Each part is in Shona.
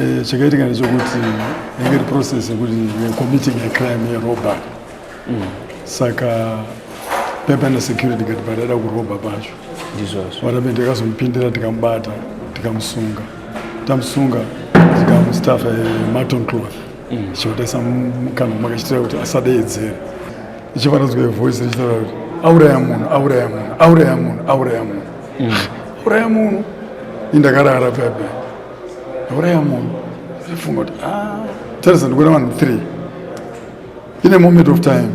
Eh, chakaitika ndechekuti yange iri process yekuti we're committing a crime yerobbery mm. saka pepa nesecurity guard padaida kurobha pacho ndizvozvo vatabe ndakazomupindira tikamubata tikamusunga tamusunga tikamustafa maton cloth mm. chivatasa mukanwa makachitira kuti asadeedzere ichibva tanzwa voice richitaura kuti auraya munhu auraya munhu auraya munhu auraya munhu mm. auraya munhu indakarara pepe auraya munhu ndifunga kuti ah, tarisa ndikuona vanhu three in a moment of time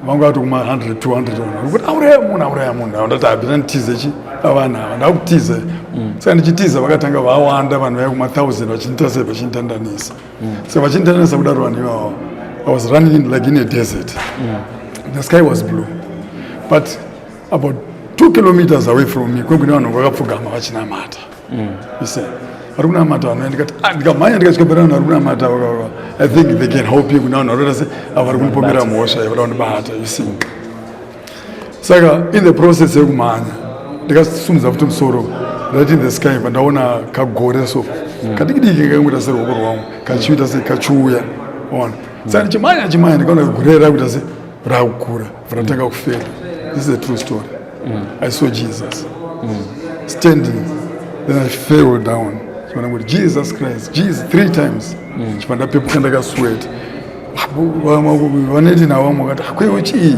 vanga vati kuma 100 200 vanhu kuti auraya munhu auraya munhu ndati habina nditize chi avanhu ava ndakutiza mm. saka ndichitiza vakatanga vawanda vanhu vaya kuma 1000 vachindiita sei vachinditandanisa mm. saka vachinditandanisa kudaro vanhu ivavo i was running in, like in a desert mm. the sky was blue but about two kilometers away from me kwekune vanhu vakapfugama vachinamata you see vari kunamata vanhu ndikati ah, ndikamhanya ndikasvika pane vanhu vari kunamata i think they can help you kuna vanhu varikuita se ava vari kundipomera mhosva yekuda kundibata you see saka in the process yekumhanya ndikasumudza futi musoro right in the sky pandaona kagore so mm. kadikidiki kangoita seruoko rwangu kachiita se kachiuya ona saka ndichimhanya chimhanya ndikaona kagore rakuita se rakukura ratanga kufela this is a true story mm. i saw jesus mm. standing then i fell down chibva ndangoti jesus christ jesus three times mm. chibva ndapepuka ndakasweta vaneti navo vamwe vakati akweiwe chii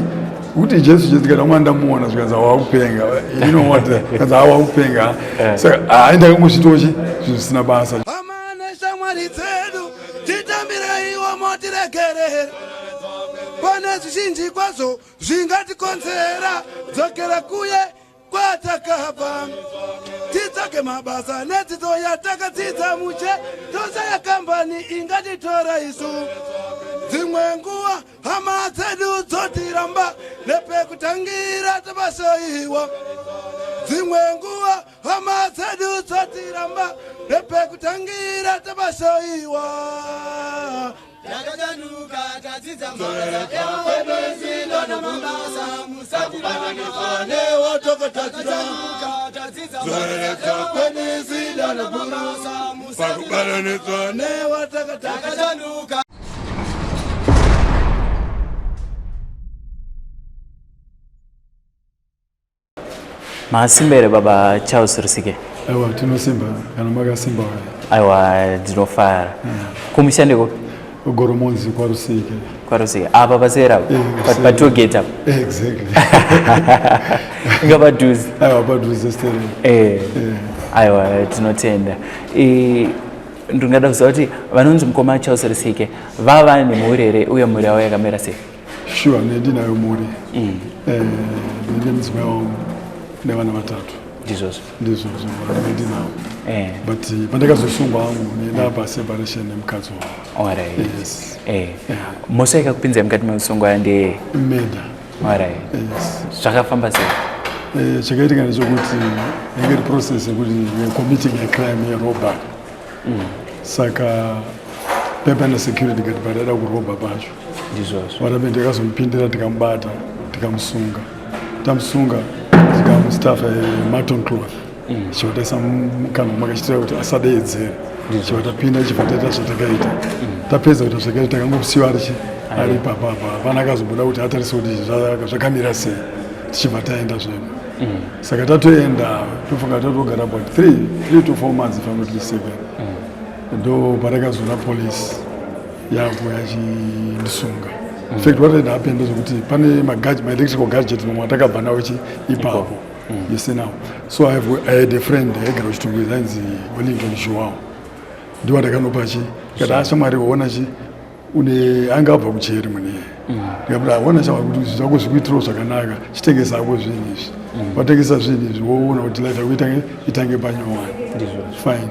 kuti jesu jesu ndikati amwana ndamuona zvikanzi awakupenga you know what kanzi awakupenga eh. saka hayi ndakangozvitochi zvinhu zvisina basa hama neshamwari dzedu titambireiwo motiregerera pane zvizhinji kwazvo zvingatikonzera dzokera kuye kwatakabva titsvage mabasa nedzidzo yatakadzidza muche tosaya kambani ingatitora isu dzimwe nguva hama dzedu dzotiramba nepekutangira tapasoiwa dzimwe nguva hama dzedu dzotiramba nepekutangira tapasoiwa Takachanuka tadzidza mabasa musatibatanidza newatokatadzira zoreredza kwenisida nabasa pakubatanidzwa newatakachanuka Masimba here baba Charles Rusike? Aiwa tinosimba kana makasimba waye. Aiwa ndinofara. Mm. Kumusha ndiko? Goromonzi kwaRusike. KwaRusike. Apa pasera apa. Eh, pa toll gate apa. Eh, exactly. Inga padhuze. Aiwa padhuze still. Eh. eh. Aiwa tinotenda. Eh ndingada kuziva kuti vanonzi mukoma Charles Rusike vava nemhuri here uye mhuri yavo yakamira sei? Sure, ndinayo mhuri. Mm. Eh, ndine mudzimai wangu nevana vatatu. Ndizvozvo. Ndizvozvo, ndinawo. Eh. But eh, pandakazosungwa hangu ndaba separation nemukadzi wangu. All right. Yes. Eh. Mhosva ikakupinzai mukati meusungwa ndeye? Murder. All right. Yes. Zvakafamba sei? Eh, chakaitika ndechekuti yange iri process yekuti we're committing a crime yerobbery. Mm. Saka pepa nesecurity guard padaida kurobha pacho. Ndizvozvo. Vatabe ndakazomupindira tikamubata tikamusunga. Tamusunga tikamustafa maton cloth. Mm. Chibva taisa mukanwa makachitira kuti asadeedzere. Chibva tapinda chibva taita zvatakaita. Mm. Tapedza kuita zvakaita takangomusiwa arichi ari ipapa apa. Hapana akazomboda kuti atarise kuti zvakamira sei. Tichibva taenda zvedu. Mm. Saka tatoenda tofunga tatogara about 3 to 4 months if I'm not mistaken. Ndo patakazona police yako yachindisunga in fact what had happened ndezvekuti pane maelectrical gadget mamwe atakabva nawo chi ipapo mm. you see now so I, have, i had a friend aigara kuchitungwiza ainzi wellington joao ndiwo ndakanopa chi kati ashamwari ah, waona chi une anga abva kucheri mune mm. ndikamuti aona ah, shamwari kuti zvako zvikuitirawo zvakanaka chitengesa ako zvinhu izvi mm. watengesa zvinhu izvi woona kuti life yako itange itange panyowani fine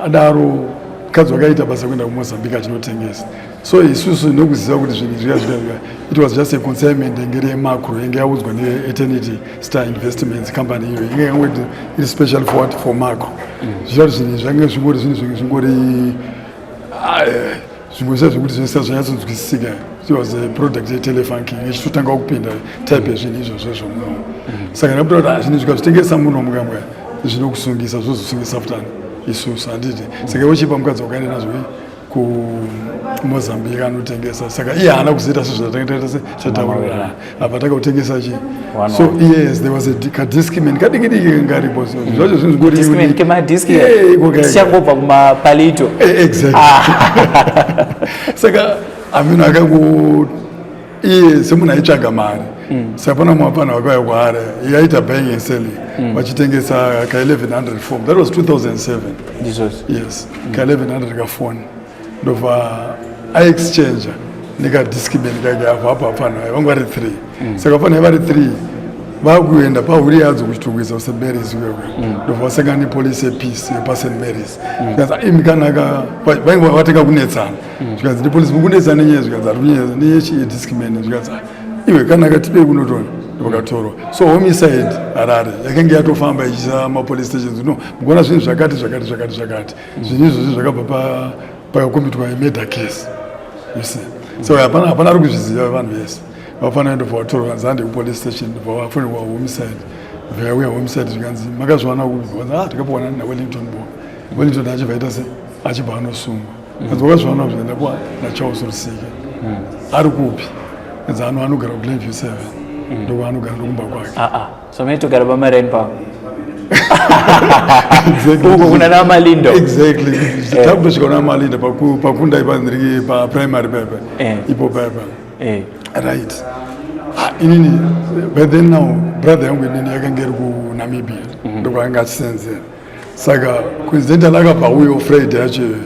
adaro mukadzi wakaita basa kuenda kumozambique achinotengesa so isusu nekuziva kuti zvinhu zviya zviya zviya it was just a consignment yenge iri yemacro yenge yaudzwa neeternity star investments company iyo yenge yangoti iri special for what for macro mm. zviya kuti zvinhu zvange zvingori zvinhu zvinge zvingori ah, eh, zvimwe zviya zvekuti zvese zvanyatsonzwisisika it was a product yetelefunking ichitotanga kupinda type yezvinhu izvozvo zvomuno mm. saka ndakuta kuti ah, zvinhu zvikazvitengesa muno mukamwe zvinokusungisa zvozosungisa futani. Isusu, handiti? Saka iwe chipa mukadzi wakaenda nazvo kuMozambique anotengesa. Saka iye haana kuzoita sezvatanga tataurirana apa, takakutengesa chi. So yes, there was a kaDiscman kadiki diki kangaripo. So zvacho zvinhu zvingori Discman unique. Kemadiski. Yeah, iko kaika. Tichangobva kumapalito. Exactly. Saka amino akango iye semunhu aitsvaga mari. Saka pana mumwe apana vakauya kwaari, iye aita buying and selling, vachitengesa ka 1100 phone. That was 2007. Ndizvozvo. Yes, ka 1100 kafoni, ndobva aexchange nekaDiscman kake. Apo apo apana vanga vari 3. Saka vafana vari 3 vakuenda pahuri yadzo kuChitungwiza, kuSt Marys ikoko, ndobva vasangana nepolisi yepeace yepaSt Marys. Zvikanzi, "Imi kanaka." Vainge vatenga kunetsana. Zvikanzi nepolisi, "Mukunetsana nenyaya?" Zvikanzi, "Ari kunyaya neyechi yeDiscman." Zvikanzi, "Ah, iwe kanaka, tipei kunotora." Vakatorwa. So Homicide Harare yakanga yatofamba ichiisa mapolice stations, no mukuona zvinhu zvakati zvakati zvakati zvakati. Zvinhu izvozvi zvakabva pakakomitwa murder case, you see. So hapana ari kuzviziva. Vanhu vese vafanira ndobva vatorwa, zande kupolice station, ndobva vafonерwa Homicide. Vakauya Homicide, zvikanzi, "Makazviwana kupi?" Vanzi, "Ah, takapiwana naWellington." Bo Wellington achibva aita se achibva anosungwa. Kanzi, "Wakazviwana kupi?" "Ndapiwa naCharles Rusike." "Ari kupi?" Kanzi, "Anogara kuGlenview 7, ndokwaanogara, ndokumba kwake." Aa, so maitogara pamareni pavo? Exactly. Uko kuna naMalindo. Exactly, takutosvika kuna Malinda pakunda ipandiriki paprimary pepe. Ipo pepe. Right. Ah, inini by then now brother yangu inini yakanga iri kuNamibia, ndokwaanga achisenzera. Saka coincidental akabva auyawo Friday yacho iyoyo.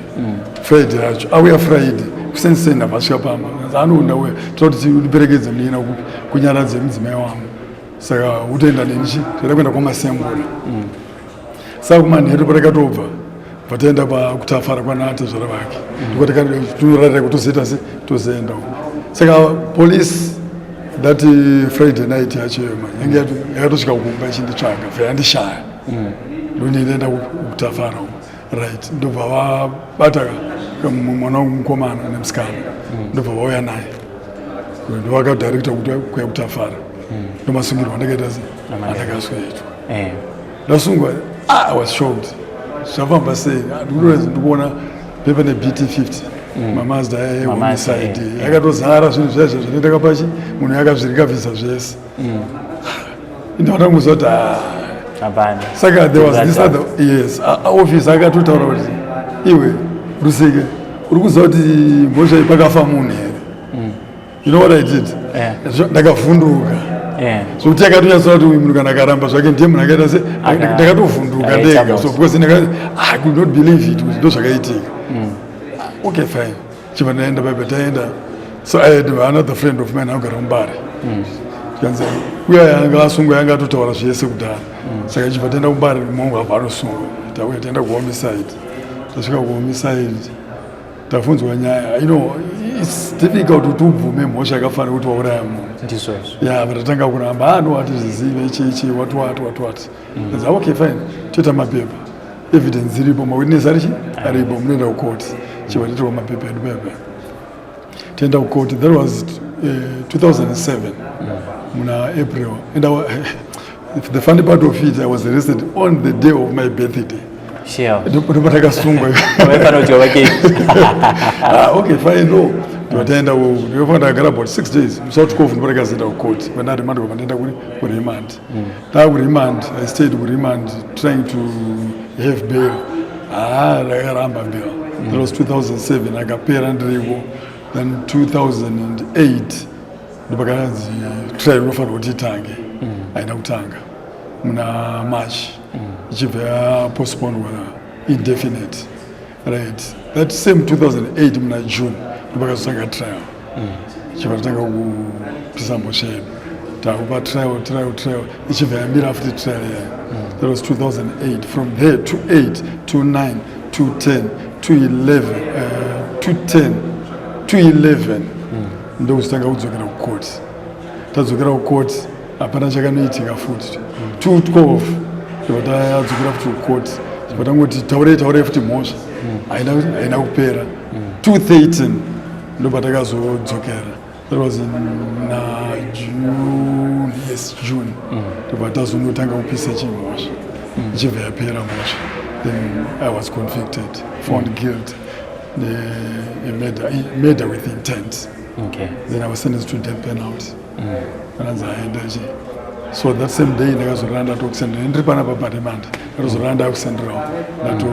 Friday yacho auya Friday kuseni, ndabva asvika pamba. Anounda uya, toda kuti ndiperekedze munin'ina kupi, kunyaradze mudzimai wangu. Saka utoenda neni chi, toda kuenda kwaMasembura. Saka kumanheru patakatobva, bva taenda pakutafara kwanatezvara vake, ndiko kutozoita se tozoenda uko. Saka police that Friday night yacho iyo manje yange yakatosvika kumba ichinditsvaga, bva yandishaya. Ndoni ndaenda kutafara uko, right? Ndobva vabata mwana mukomana nemusikana, ndobva vauya naye, ndovakadirecta kuti kuya kutafara. Ndomasungirwo andakaita se andakasweitwa. Ndasungwa, ah, I was shocked. Zvafamba sei? Ndikutoedza, ndikuona pepa neBT 50, maMazda. MaMazda, ehomicide yakatozara zvinhu zvaizvo zvinoita kapachi munhu yakazvirikavhisa zvese. Indaona kuti, ah, Hapana. Saka there was this other, yes, office akatotaura kuti, "Iwe Rusike, uri kuziva kuti mhosva iyi pakafa munhu here?" You know what I did? Ndakavhunduka zvokuti yakatonyatsoa kuti uyu munhu kana akaramba zvake ndiye munhu akaita se ndakatovhunduka Akaita ndega. mhosva. So because I could not believe it kuti ndo zvakaitika. Okay, fine, chibva ndaenda paipa, taenda. So I had another friend of mine anogara muMbare. Tikanzi uya yanga asungwa, yanga atotaura zvese kudhara. Saka chibva taenda kuMbare, mongo abva anosungwa. Tauya, taenda kuHomicide. Tasvika kuHomicide, tabvunzwa nyaya. It's difficult kuti ubvume mhosva yakafanira kuti wauraya munhu. Ndizvozvo. Ya, vatatanga kuramba, "Ah, no, hatizvizive, chichi, what what what what." Kanzi, "Okay, fine, toita mapepa, evidence iripo, mawitness arichi aripo, munoenda kukoti." Chibva tatorwa mapepa edu pepa, toenda kukoti. That was 2007 muna April. And the funny part of it, I was arrested on the day of my birthday. Ndopatakasungwa. Vaifanira kudya vakeki. Ah, okay, fine. No, ndataenda, ndinofanira, ndakagara about 6 days. Musi wa 12 ndopatakazoenda kukoti kwenda remand. Kwabva ndaenda kuri kuremand. Ndaa kuremand, I stayed kuremand trying to have bail. Ah, ndakaramba bail. That was 2007, akapera ndiriko. Then 2008 ndopakanzi trial inofanira kuti itange. Haina kutanga muna March, ichibva yapostponwa indefinite, right? That same 2008 muna June ndopakazotanga trial. Ichibva tatanga kupisa mhosva yedu, takupa trial, trial, trial, ichibva yamira futi trial yayo. That was 2008. From there to 8 to 9 to 10 to 11, to 10 to 11, ndokuzotanga kudzokera kukoti. Tadzokera kukoti, hapana chakanoitika futi. 212 ndobva tadzokera futi kukoti, ndobva tangoti taurei, taurei futi mhosva haina kupera. 213 ndobva takazodzokera. That was in na June, yes, June. Ndobva tazonotanga kupisa chimhosva, ichibva yapera mhosva. Then I was convicted, found guilt, murder, murder with intent. Then I was sentenced to death penalty. Ananzi aenda chi. So that same day ndakazorara ndatokusendera, ndiri panapa paremand, ndakazorara ndakusenderawo ndato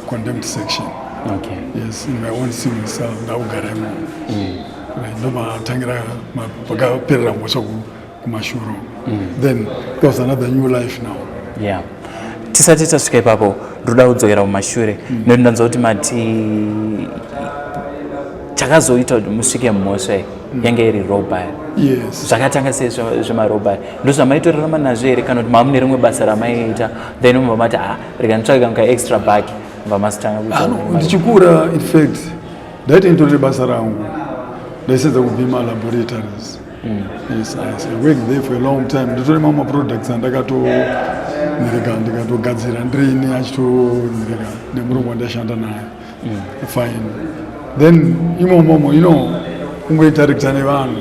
condemned section. Yes, in my own single cell, ndakugara imomo. Right, ndomatangira pakaperera mhosva kumashuro. Then there was another new life now. Yeah, tisati tasvika ipapo, ndoda kudzokera mumashure, nekuti ndanzwa kuti mati chakazoita kuti musvike mhosva iyi yange iri robbery. Yes. Zvakatanga sei zvemarobbery? Ndo zvamaitorarama nazvo here, kana kuti mamune rimwe basa ramaiita, then mubva mati, "Ah, rega nditsvage ka extra buck," mubva masitanga kuita Ah, no, ndichikura, in fact, ndaiti nditorere basa rangu, ndaisedza kuBima Laboratories. Yes, I worked there for a long time. Nditore mamwe maproducts andakatonhereka, ndikatogadzira ndirini, achitonhereka nemurungu wandaishanda naye. Fine, then imomomo kungoitarekta nevanhu,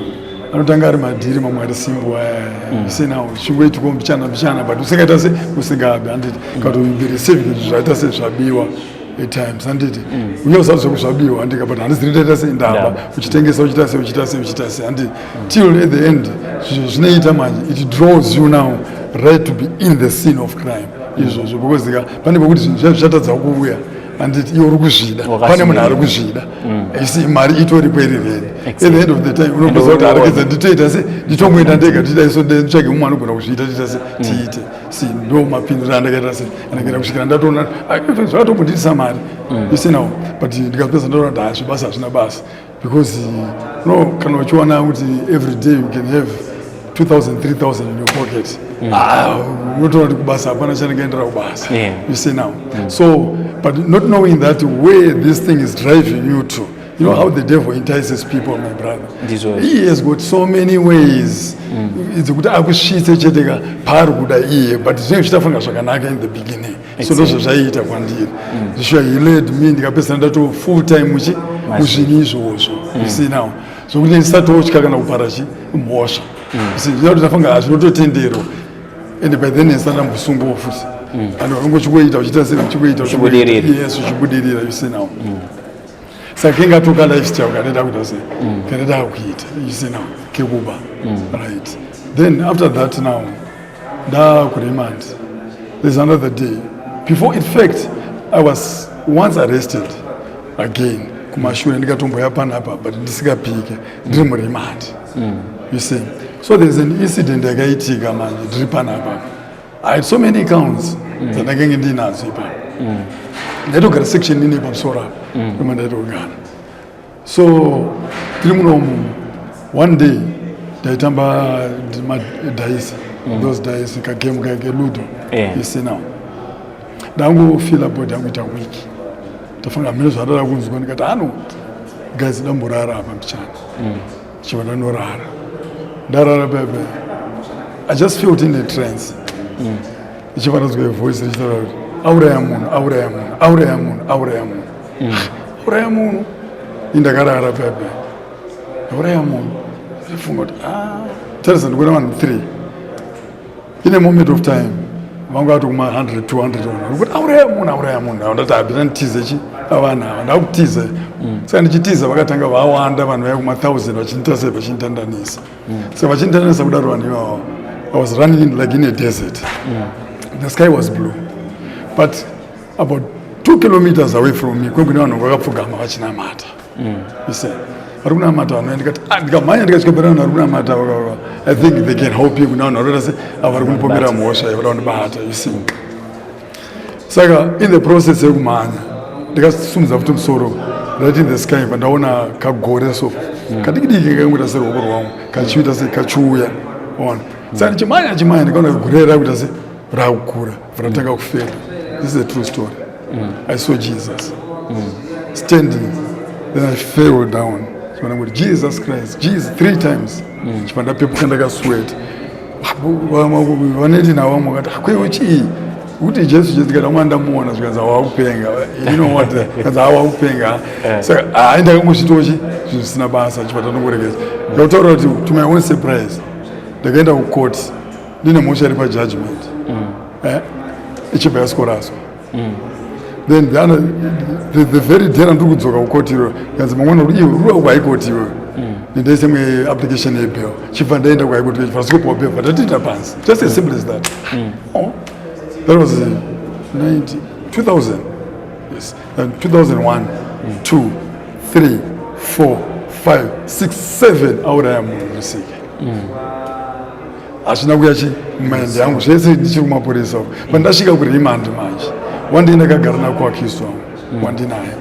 anotanga ari madhiri, mamwe ari simple aya, isina chingoitiko mbichana mbichana, but usingaita se usingabi, handiti? Kana kuti receiving kuti zvaita se zvabiwa at times, handiti? Uye usati zvekuzvabiwa, handika? But handiziri ndaita se ndaba. Ndaba. Uchitengesa, uchiita se, uchiita se, uchiita se, handiti? Till at the end zvinhu zvinoita manje, it draws you now right to be in the scene of crime izvozvo, because ka pane pekuti zvinhu zviya zvichatadza kuuya, handiti? Iwe uri kuzvida, pane munhu ari kuzvida isi, mari itoripo iri ready. At the end of the time unokuza kuti arekedza nditoita se nditongoenda ndega, ndiita iso, nditsvage mumwe anogona kuzviita, tiita se tiite si. Ndo mapindiro andakaita se andakaita kusvikira ndatoona zvakatombondiitisa mari, you see now. But ndikapedza ndaona kuti ha, zvebasa hazvina basa, because no, kana uchiona kuti every day you can have 2000, 3000 in your pocket, ah, unotoona kuti kubasa hapana chandingaendera kubasa. You see now? So, but not knowing that where this thing is driving you to. You know how the devil entices people, my brother. Ndizvo. He has got so many ways dzekuti akusvitse chete ka paari kuda iye, but zvinenge zvichitafunga zvakanaka in the beginning. So ndozvo zvaiita kwandiri zvishuwa. He led me, ndikapedzisira ndato full time muchi muzvinhu izvozvo, you see now? Zvokuti ndisatotya kana kupara chi mhosva. You see, zvinoda kuti ndafunga hazvinototenderwa, and by then ndisati ndambosungwawo futi, and unongochingoita, uchiita sei, uchingoita. Uchibudirira. Yes, uchibudirira, you see now? Saka kengatoka lifestyle kanoita kuita sei, kanoita kuita, you see now, kekuba. Right, then after that now ndakuremand. There's another day before, in fact, I was once arrested again kumashure, ndikatomboya panapa, but ndisingapike, ndiri muremand, you see? So there's an incident yakaitika manje ndiri panapa. I had so many accounts dzandakenge ndinadzo ipapo. Ndaitogara section ine pamusoro apa, ndoma ndaitogara. So tiri munomu, one day ndaitamba madice, those dice, kagame keludo. You see now, ndangofila body yangu ita weak. Ndafunga mhino zvandada kunzwa, ndikati, "Ano guys, ndamborara apa mbichana." Chibva ndanorara, ndarara pepe, I just felt in a trance, ichibva ndanzwa voice richitaura kuti, "Auraya munhu, auraya munhu, auraya munhu, auraya munhu, auraya munhu." Indakarara pepe, auraya munhu. Ndifunga kuti, ah, tarisa, ndikuona vanhu three in a moment of time, vanga vati kuma 100, 200 vanhu kuti, "Auraya munhu, auraya munhu." Ndati, "Hapina, nditize chi avanhu ava." Ndakutiza. Saka ndichitiza, vakatanga vawanda vanhu vaya, kuma 1000, vachinita sei, vachinditandanisa. Saka vachinditandanisa kudaro vanhu ivavo, I was running like in a desert. The sky was blue, but about 2 kilometers away from me kwekune vanhu vakapfugama vachinamata. You see, vari kunamata vanhu. Ndikati, "Ah," ndikamhanya, ndikasvika pane vanhu vari kunamata. I think they can help you. Kune vanhu varikuita se ava vari kundipomera mhosva, vada kundibata, you see? Saka in the process yekumhanya, ndikasumudza futi musoro right in the sky, pandaona kagore so kadiki diki, kangoita seruoko rwangu, kachiita se kachiuya ona. Saka ndichimhanya, chimhanya, ndikaona kagore rakuita se rakukura, ratanga kufela. This is a true story. I saw Jesus standing, then I fell down, chiona kuti Jesus Christ, Jesus, three times. Chibva ndapepuka ndakasweta. Vaneti navo vamwe vakati, "Kweiwe chii kuti Jesu, Jesu?" Ndikati, "Amwa ndamuona." Zvikanzi, "Wakupenga." You know what? Kanzi, "Hawakupenga." Saka hai, ndakangozvitochi zvinhu zvisina basa, chibva tanongoregeza. Ndakutaura kuti to my own surprise, ndakaenda kucourt ndine mhosva iri pajudgment, ichibva yaskoraswa. Then the very day randiri kudzoka kukoti iro, kanzi mangwana uri iwe uri kuhigh court iwe, nendaise imwe application yebail. Chibva ndaenda kuhigh court, chibva ndasvikopiwa bail, bva ndatoita pansi. Just as simple as that. Oh, that was 90, 2000, yes, 2001, 2, 3, 4, 5, 6, 7 auraya munhu Rusike. Hazvina kuya chi mumind yangu, zvese ndichiri kumapurisa uko. Pandasvika kuremand manje, one day ndakagara nakuaccused wangu wandinaye,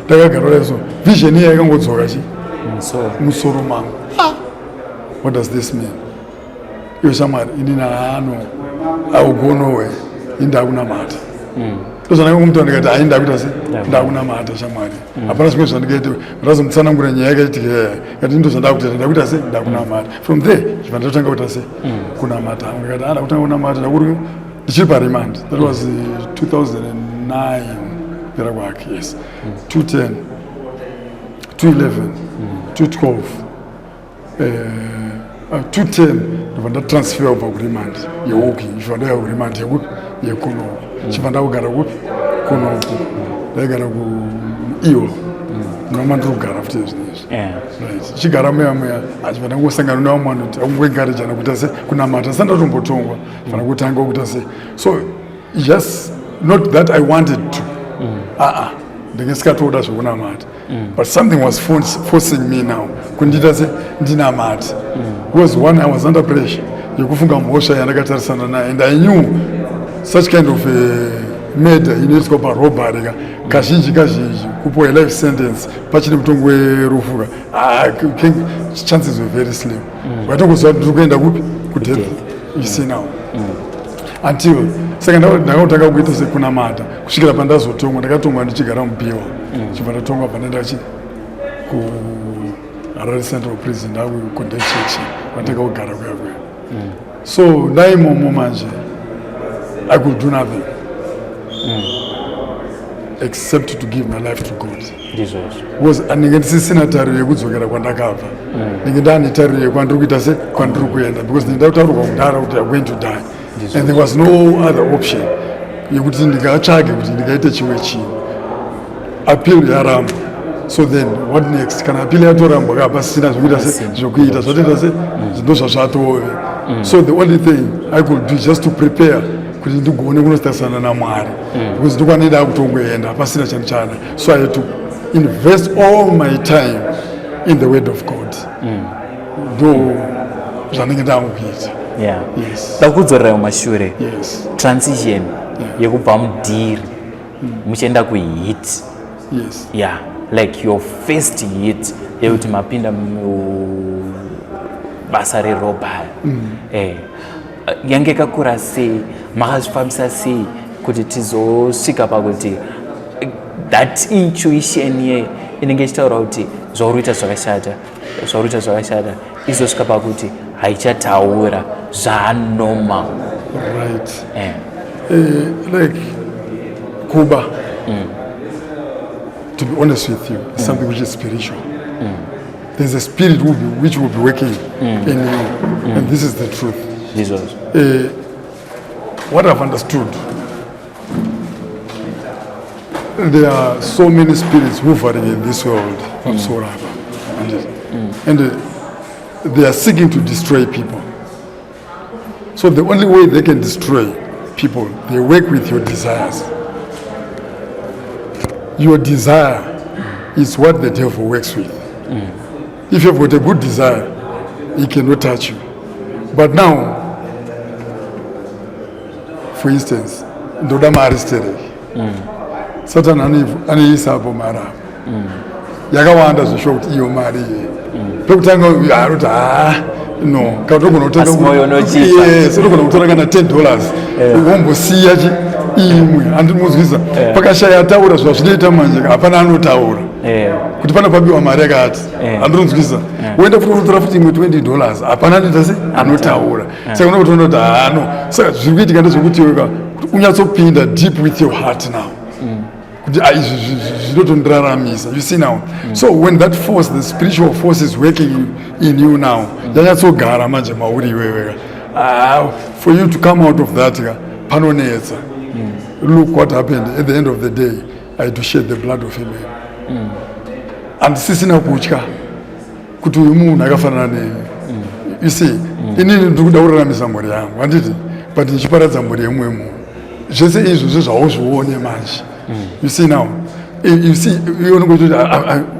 ndakagara kudai so, vision iya yakangodzoka chi musoro mangu. What does this mean? Iwe shamwari, inini haano augonowe, ini ndakunamata. Ndozvandakangomutaura, ndikati, "Hai, ndakuita se ndakunamata shamwari, hapana zvimwe zvandikaita." Ndazomutsanangura nyaya yakaitika yaya, kati ndo zvandakuita, ndakuita se ndakunamata. From there chibva ndatotanga kuita se kunamata. Ndikati, "Ah, ndakutanga kunamata." Ndakuri ndichiri paremand. That was 2009 pera kwake, yes, 210, 211, 212, 210 ndobva ndatransfer kubva kuremand yewoki, chibva ndauya kuremand yekupi? Yekunoku. Chibva ndakugara kupi? Kunoku. Ndaigara kuiwo munoma ndiri kugara futi zvinezvi. Right, chigara muya muya, achibva ndangosangana nevamwe vanhu kuti akungoencouragana kuita se kunamata. Sandatombotongwa, fana kutanga kuita se. So just not that I wanted to, aa, ndinge sikatoda zvekunamata, but something was forcing me now kundiita se ndinamate, because one, I was under pressure yekufunga mhosva yandakatarisana nayo, and I knew such kind of murder inoitwa parobbery ka, kazhinji kazhinji kupiwa life sentence pachine mutongo werufu ka. Ah, chances were very slim. Watongoziva kuti ndiri kuenda kupi? Kudeath, you see now. Until saka ndakatanga kuita sekunamata kusvikira pandazotongwa. Ndakatongwa ndichigara mubiwa, chibva ndatongwa, bva ndaenda chi kuHarare Central Prison, ndakucondechechi kwataka kugara kuya kuya. So ndaimomo manje, I could do nothing except to give my life to God. Ndizvozvo. Because andinge ndisisina tariro yekudzokera kwandakabva, ndinge ndaane tariro yekwandiri kuita se kwandiri kuenda, because ndinge ndakutaurwa kudhara kuti I'm going to die, and there was no other option yekuti ndingatsvage kuti ndingaite chimwe chinhu. Appeal yaramba, so then what next? Kana appeal yatorambwa, kapasisina zvekuita se zvokuita, zvatoita se ndo zvazvatove. So the only thing I could do is just to prepare kuti ndigone kunotarisana naMwari, because ndokwanenda kutongoenda, hapasina chandichada. So I had to invest all my time in the word of God. Ndo zvandinge ndakuita. Yes. Ndakudzorera mumashure. Yes. Transition yekubva mudhiri muchienda kuhit. Yeah, like your first hit yekuti mapinda mubasa rerobbery, yange yakakura sei? Makazvifambisa sei kuti tizosvika pakuti that intuition ye inenge ichitaura kuti zvauri kuita zvakashata, zvauri kuita zvakashata, izosvika pakuti haichataura, zvanormal? Right. Like kuba, to be honest with you, is something which is spiritual. There's a spirit which will be working in you, and this is the truth. Ndizvozvo. What I've understood, there are so many spirits hovering in this world, pamusoro apa, and they are seeking to destroy people. So the only way they can destroy people, they work with your desires. Your desire is what the devil works with. If you've got a good desire, he cannot touch you. But now, for instance, ndoda mari stereki, Satan anoisa apo mari apo yakawanda zveshuwa kuti iyo mari iye pekutanga anoti, "Ha, no." Kana togona kutenga Asi moyo unochipa. Yes, unogona kutora kana $10, wombosiya chi imwe, handimuzwisa. Pakashaya ataura, zvazvinoita manje, hapana anotaura kuti pana pabiwa mari yakati. Handinonzwisa, woenda futi unotora futi imwe $20, hapana anoita se anotaura. Saka unotoona kuti hano. Saka zviri kuitika ndezvekuti weka kuti unyatsopinda deep with your heart now, kuti ah, izvi zvinotondiraramisa, you see now. So when that force, the spiritual force, is working in you now, yanyatsogara manje mauri iwewe, ah, for you to come out of that ka, panonetsa. Look what happened. At the end of the day, I had to shed the blood of a man. Handisisina kutya kuti uyu munhu akafanana neni. You see, inini ndiri kuda kuraramisa mhuri yangu, handiti? But ndichiparadza mhuri yemumwe munhu. Zvese izvozvo zvauzvione manje. You see now, you see, iwe unenge uchiti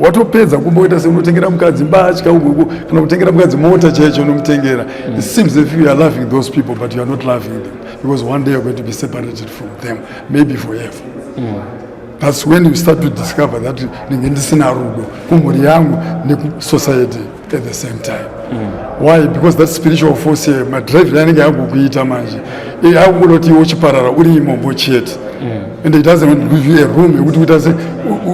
watopedza kumboita seunotengera mukadzi mbatya uku, kana kutengera mukadzi mota chaicho unomutengera. It seems if you are loving those people, but you are not loving them, because one day you are going to be separated from them, maybe forever. That's when you start to discover that ndinge ndisina rudo kumhuri yangu nekusociety at the same time. Why? Because that spiritual force here, madrive yanenge yakukuita manje, yakukuda kuti iwe uchiparara uri imomo chete, and it doesn't give you a room yekuti uita se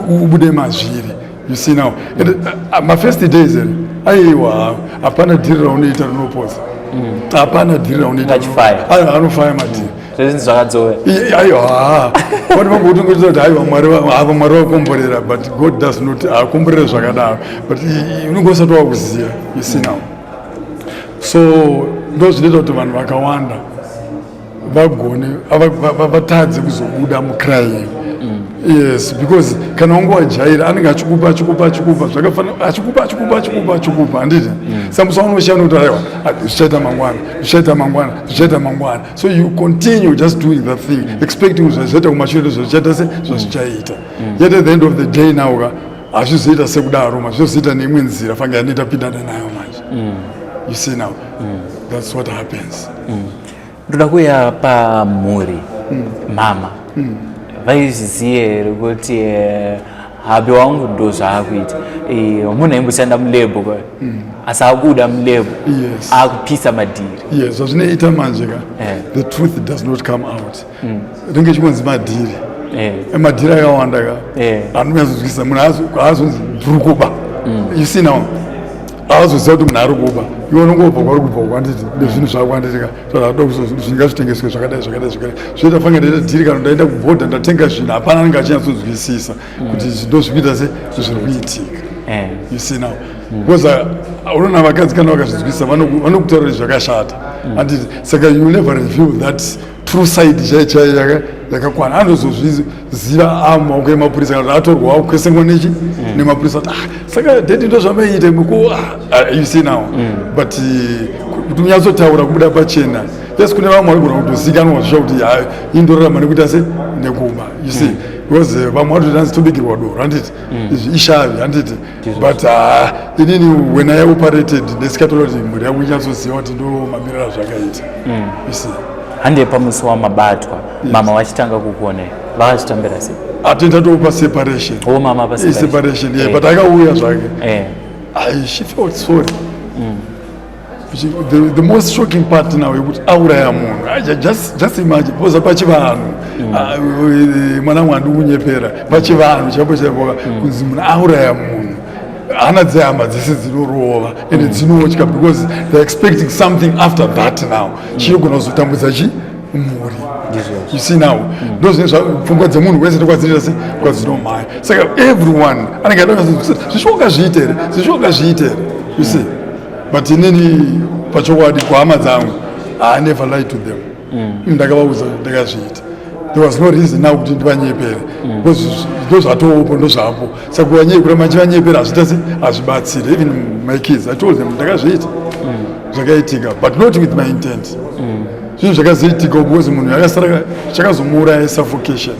ubude mazviri. You see now, and mafirst days ere, aiwa, hapana dhiri raunoita rinopodza, hapana dhiri raunoita. Achifaya. Aiwa, anofaya madhiri. Zvezvinhu zvakadzova. Aiwa, vati vambokuti kuti aiwa, Mwari ava, Mwari vakomborera, but God does not akomborera zvakadaro, but unenge usati wakuziva. You see now, so ndo zvinoita kuti vanhu vakawanda vagone vatadze kuzobuda mucrime. Yes, because kana wange wajaira, anenge achikupa, achikupa, achikupa zvakafanana, achikupa, achikupa, achikupa, achikupa, handiti? Samusa unoshanda kuti aiwa, ah, zvichaita mangwana, zvichaita mangwana, zvichaita mangwana. So you continue just doing that thing, expecting kuti zvaita kumashure zvachaita se zvazvichaita. Yet at the end of the day now ka, hazvizoita sekudaro, mazvizoita neimwe nzira fange yanoita pindana nayo manje. You see now, that's what happens. Ndoda kuuya pamhuri. Mama vaizviziva here kuti hubby wangu ndo zvaakuita? Munhu aimboshanda mulab kwa, asi abuda mulab, akupisa madhiri. Yes, zvazvinoita manje ka, the truth does not come out. Ringe chingonzi madhiri. Madhiri akawanda ka, anonyatsonzwisisa munhu haazonzi ndiri kuba. You see now, haazoziva kuti munhu ari kuba. Iwe unongobva kwauri kubva kwanditi nezvinhu zvako, handiti ka? Zvinga zvitengeswe zvakadai, zvakadai, zvakadai, zvoita fange ndaita dhiri kana ndaenda kubhodha, ndatenga zvinhu, hapana anenge achinyatsonzwisisa kuti ndo zvikuita se zviri kuitika. You see now, because unoona vakadzi kana vakazvinzwisisa, vanokutaurira zvakashata, handiti? Saka you never reveal that true side chai chai yakakwana. Anozozviziva amaoko emapurisa kana kuti atorwa akwesengwa nechi nemapurisa kuti, "Ah, saka daddy ndo zvamaiita muku." You see now, but kuti unyatsotaura kubuda pachena, yes, kune vamwe vanogona kutozikanwa zvisha kuti ha, indorarama nekuita se nekuba. You see, because vamwe vanototi hanzi tobikirwa doro, handiti? Izvi ishavi, handiti? But inini when I operated, ndisikatoda kuti mhuri yangu inyatsoziva kuti ndo mamiriro azvakaita. You see. Hande pamusi wamabatwa, mama vachitanga kukuonai, vakazvitambira sei? Atenda topa separation. O, mama pa Separation, yeah. But akauya zvake. She felt sorry. The most shocking part now yekuti auraya munhu. Just imagine, because pachivanhu, ah, mwana wangu, ndikunyepera, pachivanhu chaipo chaipo, kunzi munhu auraya munhu, hana dzehama dzese dzinorova ende dzinotya, because they're expecting something after that. Now chinogona kuzotambudza chi mhuri. You see now, ndo zvine pfungwa dzemunhu wese ndokwadzinoita se kwadzinomhanya. Saka everyone anenge ada zvishoka zviite here, zvishoka zviite here. You see, but inini pachokwadi kuhama dzangu, I never lied to them. Ndakavaudza ndakazviita. There was no reason now kuti ndivanyepere, because ndo zvatopo, ndo zvapo. Saka kuramba ndichivanyepera hazviita se hazvibatsiri. Even my kids, I told them ndakazviita, zvakaitika, but not with my intent. Zvinhu zvakazoitika because munhu yakasara chakazomuuraya suffocation,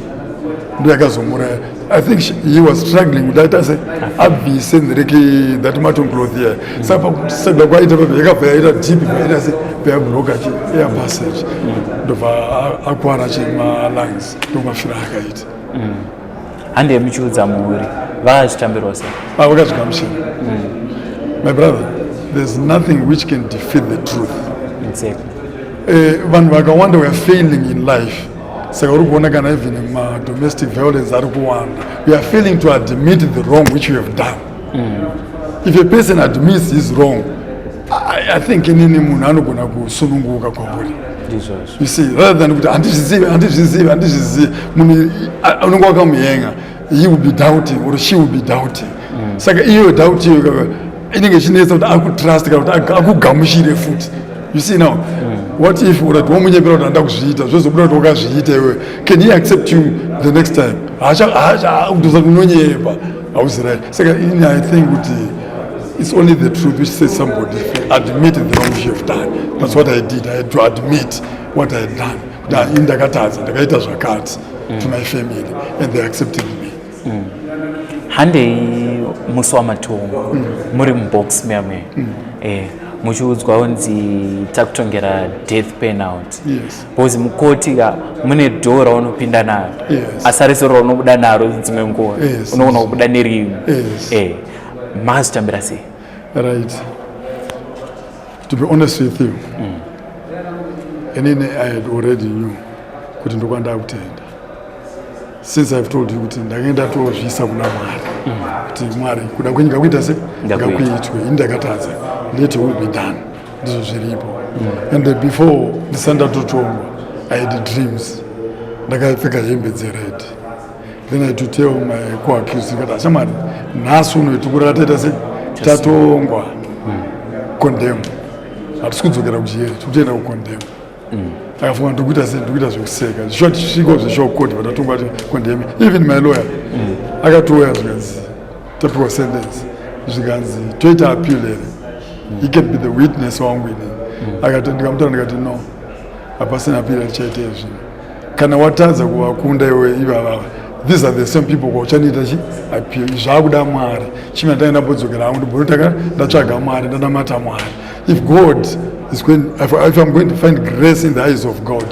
ndo yakazomuuraya. I think he was struggling kuti aita se abvise ndereke that mutton cloth here. Saka pakusada kwaita papo, yakabva yaita deep, yaita se yabloka chi air passage, ndobva akwara chi malungs, ndomafira akaita. Hande muchiudza mhuri, vakazvitambirwa sei? Ah, vakazvigamuchira. My brother, there's nothing which can defeat the truth. Vanhu vakawanda were failing in life. Saka uri kuona kana even madomestic violence ari kuwanda, we are failing to admit the wrong which we have done. If a person admits his wrong, I think inini munhu anogona kusununguka kwauri. Ndizvozvo. You see, rather than kuti handizvizivi, handizvizivi, handizvizivi, munhu unenge wakamuhenga, he will be doubting or she will be doubting. Saka iyo doubt iyo inenge ichinetsa kuti akutrust kana kuti akugamuchire futi. You see now, what if urati womunyepera kuti handa kuzviita, zvozobuda kuti wakazviita iwe? Can he accept you the next time? Kutoza unonyepa, hauzi right. Saka ini I think kuti it's only the truth which sets somebody free. Admit the wrong you have done. That's what I did. I had to admit what I had done, kuti ini ndakatadza, ndakaita zvakati to my family, and they accepted me. Handei musi wamatongo, muri mubox muya muya, muchiudzwa kunzi takutongera death penalty. Because mukoti ka mune dhoo raunopinda naro, asi arisiro raunobuda naro. Dzimwe nguva unogona kubuda nerimwe. Makazvitambira sei? Right, to be honest with you, inini I had already knew kuti ndokwandakutenda, since I've told you kuti ndakange ndatozviisa kuna Mwari, kuti Mwari, kuda kwenyu ngakuita se Ngakuitwe. Ngakuitwe. Ini ndakatadza, let will be done, ndizvo zviripo. And before ndisati ndatotongwa, I had dreams ndakapfeka hembe dzered. Then I had to tell my co-accused, ndikati, "Ashamwari, nhasi uno tikura taita se tatongwa condemn, hatisi kudzokera kujeri, tikutoenda kucondemn." Akafunga ndikuita sei, ndikuita zvekuseka. Zvishuwa tisviko zveshokoti vatatongwa ti condemn. Even my lawyer akatouya, zvikanzi tapiwa sentence, zvikanzi toita appeal here? He can be the witness wangu inini. Akati, ndikamutaura, ndikati, "No, hapasina appeal atichaita izvino. Kana watadza kuvakunda iwe ivavava, these are the same people kwauchanoita chi appeal. Zvakuda Mwari." Chimwe ndanga ndambodzokera hangu, ndibonotaka ndatsvaga Mwari, ndanamata Mwari. If God is going, if I'm going to find grace in the eyes of God,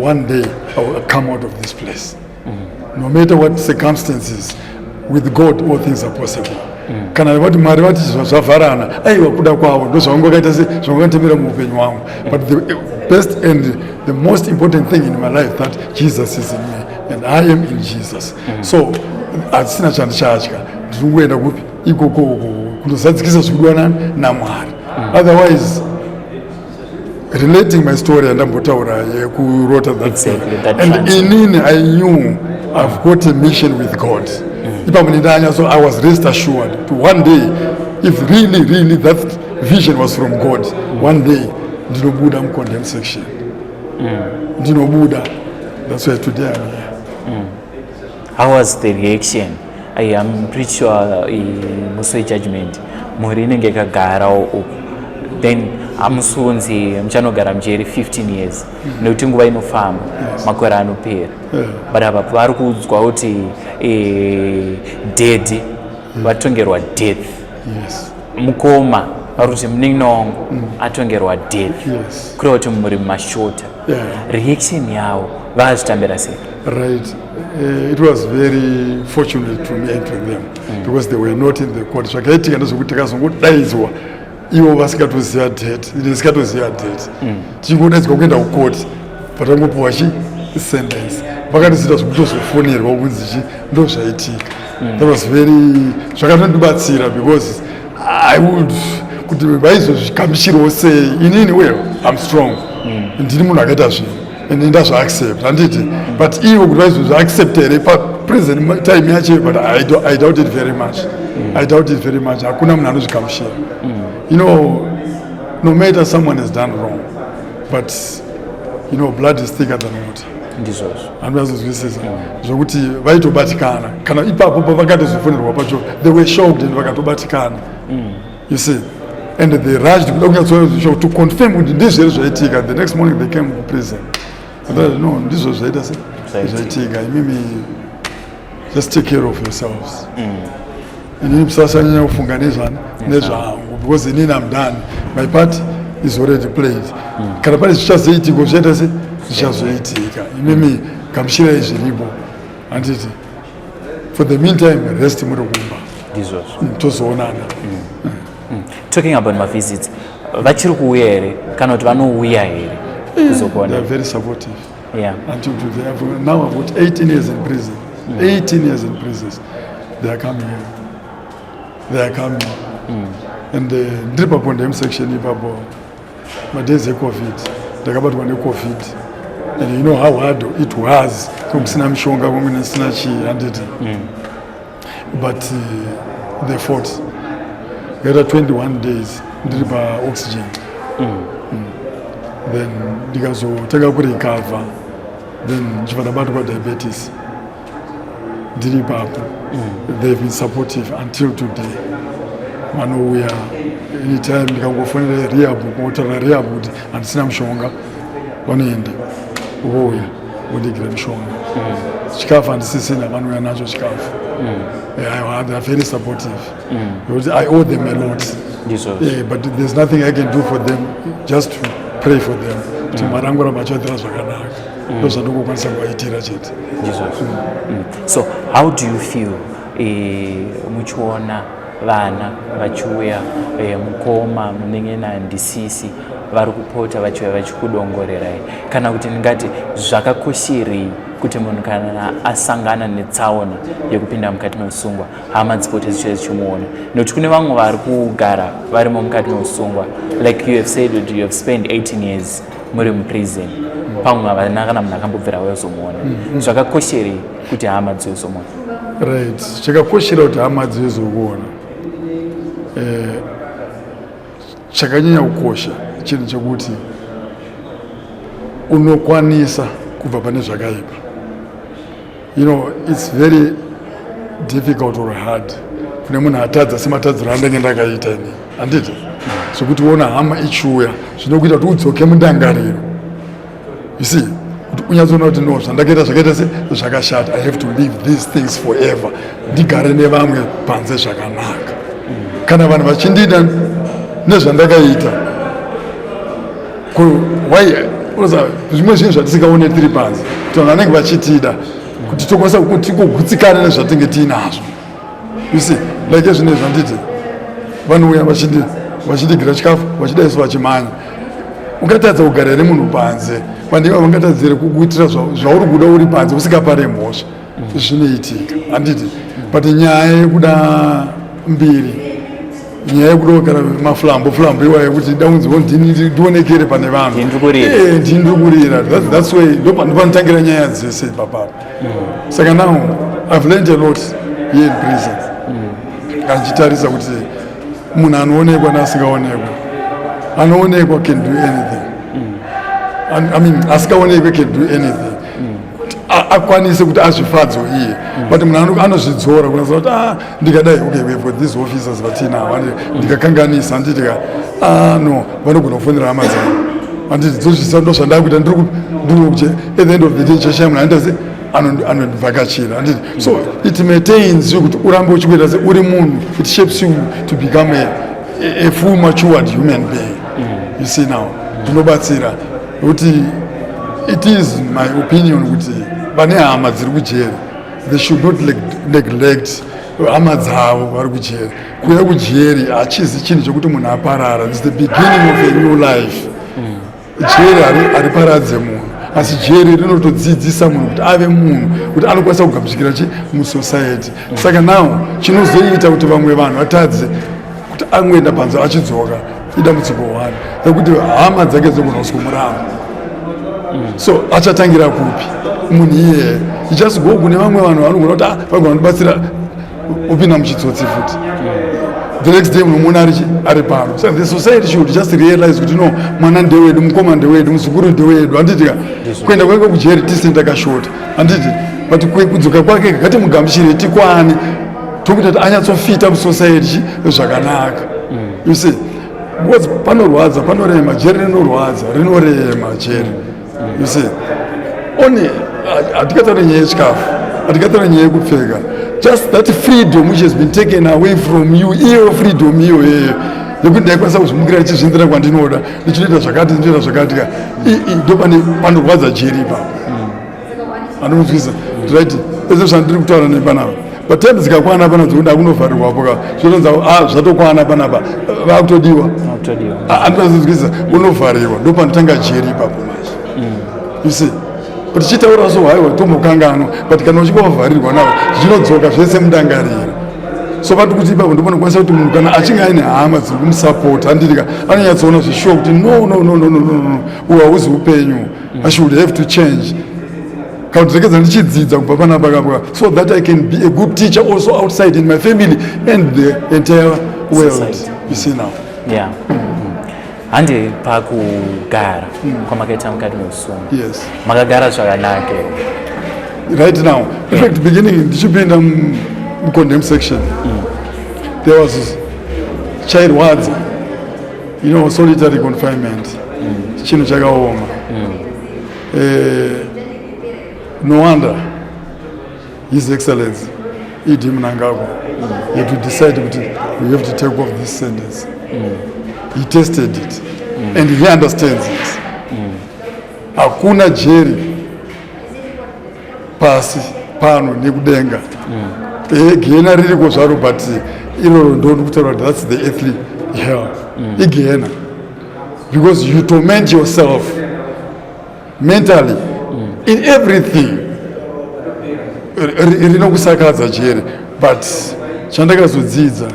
one day I will come out of this place, no matter what circumstances. With God all things are possible. Kana vati Mwari vati zvavharana, aiwa, kuda kwavo ndo zvavanga se zvavangatemera muupenyu hwangu. But the best and the most important thing in my life, that Jesus is in me and I am in Jesus. So hatisina chandichatya. Ndiri kungoenda kupi ikoko kundozadzikisa zvikudiwa nani naMwari. Otherwise, relating my story yandambotaura yekurota that Exactly, that and transfer. Inini I knew I've got a mission with God. Ipapo ndindanya, so I was rest assured to one day, if really really that vision was from God, one day ndinobuda mucondemn section, ndinobuda. That's why today I'm here. How was the reaction? I am pretty sure musi wejudgment mhuri inenge yakagarawo uku, then hamusi muchanogara mujeri 15 years, nekuti nguva inofamba, makore anopera. But apa vari kuudzwa kuti daddy vatongerwa death, mukoma vari kuti munin'ina wangu atongerwa death, kureva kuti muri mumashota. Reaction yavo vakazvitambira sei? Right. It was very fortunate to me and to them because they were not in the court. Zvakaitika ndezvekuti takazongodaidzwa ivo vasingatoziva date, ine ndisingatoziva date. Tichingodaidzwa kuenda kucourt, patangopiwa chi sentence, vakatiziita zvekutozofonерwa kunzi chi ndo zvaitika. That was very, zvakatondibatsira because I would kuti vaizozvikamishirawo sei. Inini, well, I'm strong, ndini munhu akaita zvinhu and ndazvaaccept, handiti? But ivo kuti vaizozviaccept here papresent time yacho? But I doubt it very much. I doubt it very much. Hakuna munhu anozvikamushira. No matter someone has done wrong, but blood is thicker than water. Ndizvozvo. Handinazozwisisa zvokuti vaitobatikana kana ipapo pavakatozofonerwa pacho. They were shocked and vakatobatikana, you see, and they rushed kuda kunyatso to confirm kuti ndizvo here zvaitika. The next morning they came kuprison. Ndati, "No, ndizvo zvaita se Zvaitika. zvaitika. Imimi just take care of yourselves. Inini musasanyanya kufunga nezvani nezvangu, because inini am done, my part is already played. Kana pane zvichazoitika, zvichaita se zvichazoitika. Imimi gamuchirai zviripo, handiti? For the meantime, rest muri kumba." Ndizvozvo. Tozoonana. Talking about mavisits, vachiri kuuya here kana kuti vanouya here They kuzokuona? are very supportive until today. Now I've got 18 years in prison. 18 years in prison. They are coming here. They are coming. And ndiri pacondemn section ipapo, madays eCovid, ndakabatwa neCovid, and you know how hard it was, kusina mishonga, kumwe nesina chii, handiti? But they fought. Ngaita 21 days ndiri paoxygen. Then ndikazotanga kurecover, then ndichibva ndabatwa diabetes ndiri ipapo. They've been supportive until today. Vanouya anytime ndikangofonera rehab, kungotaura rehab kuti handisina mushonga, vanoenda, vouya vondigira mishonga. Chikafu handisisina, vanouya nacho chikafu. Yeah, they are very supportive because I owe them a lot. Ndizvozvo. Yeah, but there's nothing I can do for them, just to pray for them kuti Mwari angoramba achivaitira zvakanaka. Ndo zvandingokwanisa kuvaitira chete. Ndizvozvo. So how do you feel muchiona vana vachiuya, mukoma, munin'ina, ndisisi, vari kupota vachiuya vachikudongorerai? Kana kuti ndingati zvakakosherei kuti munhu kana asangana netsaona yekupinda mukati meusungwa, hama dzipote dzichiuya dzichimuona? Nokuti kune vamwe vari kugara varimo mukati meusungwa, like you have said that you have spent 18 years muri muprison, pamwe havana kana munhu akambobvira auya kuzomuona. Zvakakosherei kuti hama dzizomuona? Right, chakakoshera kuti hama dzizokuona, chakanyanya kukosha chinhu chekuti unokwanisa kubva pane zvakaipa. It's very difficult or hard kune munhu atadza sematadziro andenge ndakaita ini, handiti? Zvekuti uona hama ichiuya, zvinokuita kuti udzoke mundangariro, you see, kuti unyatsoona kuti no, zvandakaita zvakaita se zvakashata. I have to leave these things forever, ndigare nevamwe panze zvakanaka. Kana vanhu vachindida nezvandakaita, why? Unoziva, zvimwe zvinhu zvatisingaone tiri panze, kuti vanhu vanenge vachitida kuti tokwanisa kuti tigogutsikana nezvatinge tiinazvo, you see. Like zvinezvi, handiti vanouya vachindigira chikafu, vachidaiso, vachimhanya. Ungatadza kugara nemunhu panze? Vanhu ivavo vangatadzire kukuitira zvauri kuda uri panze usingapare mhosva? Zvinoitika, handiti? But nyaya yekuda mbiri, nyaya yekuda kugara maflambo flambo iwayo, yekuti daunziwo ndini ndionekere pane vanhu. Ndini kurira. Ndini kurira. That's way ndopanotangira nyaya dzese ipapapo. Saka now I've learned a lot here in prison, kandichitarisa kuti munhu anoonekwa neasingaonekwa. Anoonekwa can do anything. I mean, asikaonekwe can do anything kuti akwanise kuti azvifadzwe iye, but munhu anozvidzora kunasa kuti, ah, ndikadai, okay, we've got these officers vatinavo, ndikakanganisa, handiti ka? Ah, no, vanogona kufonera hama dzavo, handiti? Dzozvisa ndo zvandakuita, ndiri kuti at the end of the day chashaya munhu anoita se anondivhakachira, handiti? So it maintains you kuti urambe uchikuita se uri munhu. It shapes you to become a full matured human being, you see. Now zvinobatsira nekuti it is my opinion kuti vane hama dziri kujeri, they should not neglect hama dzavo vari kujeri. Kuuya kujeri hachizi chinhu chekuti munhu aparara. It's the beginning of a new life. Jeri hariparadze munhu, asi jeri rinotodzidzisa munhu kuti ave munhu kuti anokwanisa kugamuchikira chi musociety. Saka now chinozoita kuti vamwe vanhu vatadze kuti angoenda panze achidzoka idambudziko one rekuti hama dzake dzogona kusikumuramba. So achatangira kupi munhu iyeye? You just go kune vamwe vanhu vanogona kuti, ah, vagona kundibatsira, upinda muchitsotsi futi. The next day unomuona ari pano. So the society should just realize kuti no, mwana ndewedu, mukoma ndewedu, muzukuru ndewedu, handiti ka? Kuenda kwake kujeri tisina takashota, handiti? But kudzoka kwake ngatimugamuchire, tikwane tokuita kuti anyatsofita musociety zvakanaka, you see, because panorwadza, panorema. Jeri rinorwadza, rinorema jeri, you see. Only hatikataura nyaya yechikafu, hatikataura nyaya yekupfeka, just that freedom which has been taken away from you. Iyo freedom iyoyeyo yekuti ndaikwanisa kuzvimukira ndichizviendera kwandinoda, ndichinoita zvakati, ndichinoita zvakati ka, ndo pane panorwadza jeri ipapo. Anonzwisa, right? Ese zvandiri kutaura nepanapa, but time dzikakwana pana dzekuti akunovharirwapo ka, zvotonzi, ah, zvatokwana panapa, vakutodiwa. Vakutodiwa. Andinazonzwisa, unovharirwa, ndo panotanga jeri ipapo manje, you see. But tichitaura so, haiwa, tombokanganwa, but kana uchinge wavharirwa navo, zvinodzoka zvese mundangariro. So vati kuti ipapo ndo panokwanisa kuti munhu kana achinge aine hama dziri kumusapota, handiti ka, anonyatsoona zvishuwa kuti no, no, no, no, no, no, no, uhu hauzi upenyu. I should have to change, kana kuti rekedza ndichidzidza kubva panapa kapa, so that I can be a good teacher also outside in my family and the entire world. Society. You see now. Yeah. Handi pakugara kwamakaita mukati meusungwa? Yes. Makagara zvakanaka here? Right now, in fact, beginning ndichipinda mucondemn section, there was chairwadza, solitary confinement, chinhu chakaoma. No wonder His Excellency ED Mnangagwa had to decide kuti we have to take off this sentence. He tested it and he understands it. Hakuna jeri pasi pano nekudenga. Gehena ririko zvaro, but iroro ndo ndikutaura kuti that's the earthly hell, igehena, because you torment yourself mentally in everything. Rinokusakadza jeri, but chandakazodzidza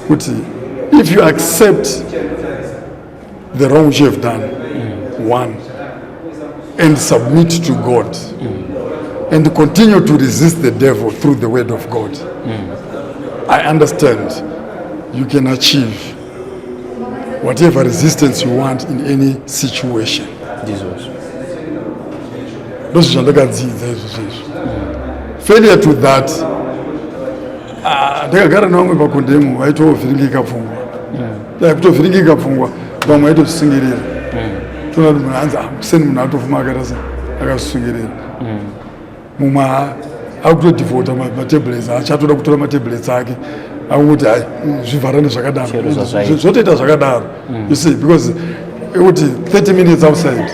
kuti if you accept the wrong which you have done, one, and submit to God and continue to resist the devil through the word of God, I understand you can achieve whatever resistance you want in any situation. Ndizvozvo. Ndozvo zvandakadzidza izvo zvezvo. Failure to that, ah, ndakagara nevamwe pacondemn vaitovhiringika pfungwa. Dai kutovhiringika pfungwa, vamwe vaitozvisungirira. Toona kuti munhu anzi, ah, kuseni munhu atofuma akaita se akazvisungirira. Mumwe akutodivhota matablets, achatoda kutora matablets ake, akuti hai, zvivharane zvakadaro. Chero zvazvaita. Zvotoita zvakadaro, you see, because ekuti 30 minutes outside,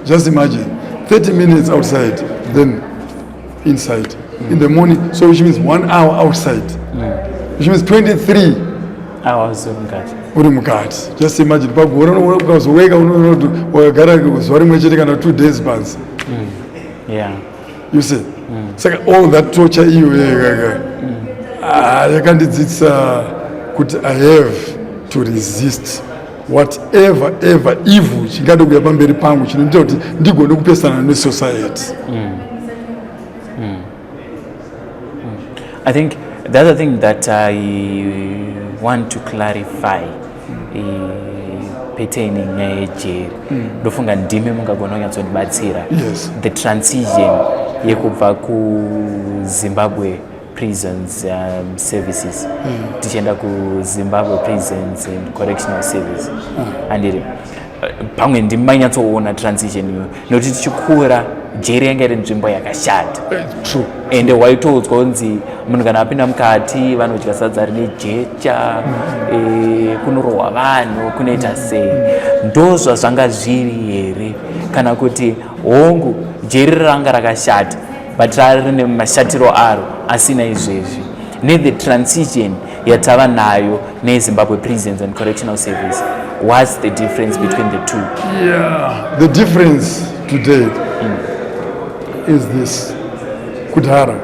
just imagine 30 minutes outside, then inside in the morning, so which means one hour outside, which means 23 hours uri mukati. Uri mukati. Just imagine, pagore ukazoweka, unoona kuti wakagara zuva rimwe chete kana 2 days panze. You see, saka all that torture iyo yekaka, ah, yakandidzidzisa kuti I have to resist whatever ever evil chingade kuuya pamberi pangu chinoita kuti ndigone kupesana nesociety. I think the other thing that I want to clarify, pertaining nyaya yejeri, ndofunga ndimi mungagona kunyatsondibatsira. Yes. The transition yekubva kuZimbabwe Prisons Services tichienda kuZimbabwe Prisons and Correctional Service, handiri? Pamwe ndimi manyatsoona transition iyoyo, nekuti tichikura jeri yanga iri nzvimbo yakashata. True. Ende waitoudzwa kunzi munhu kana apinda mukati vanodya sadza rine jecha, kunorohwa vanhu, kunoita sei. Ndo zvazvanga zviri here, kana kuti hongu jeri ranga rakashata, but rari rine mashatiro aro asina izvezvi, nethe transition yatava nayo neZimbabwe Prisons and Correctional Service, what's the difference between the two? Yeah, the difference today is this: kudhara,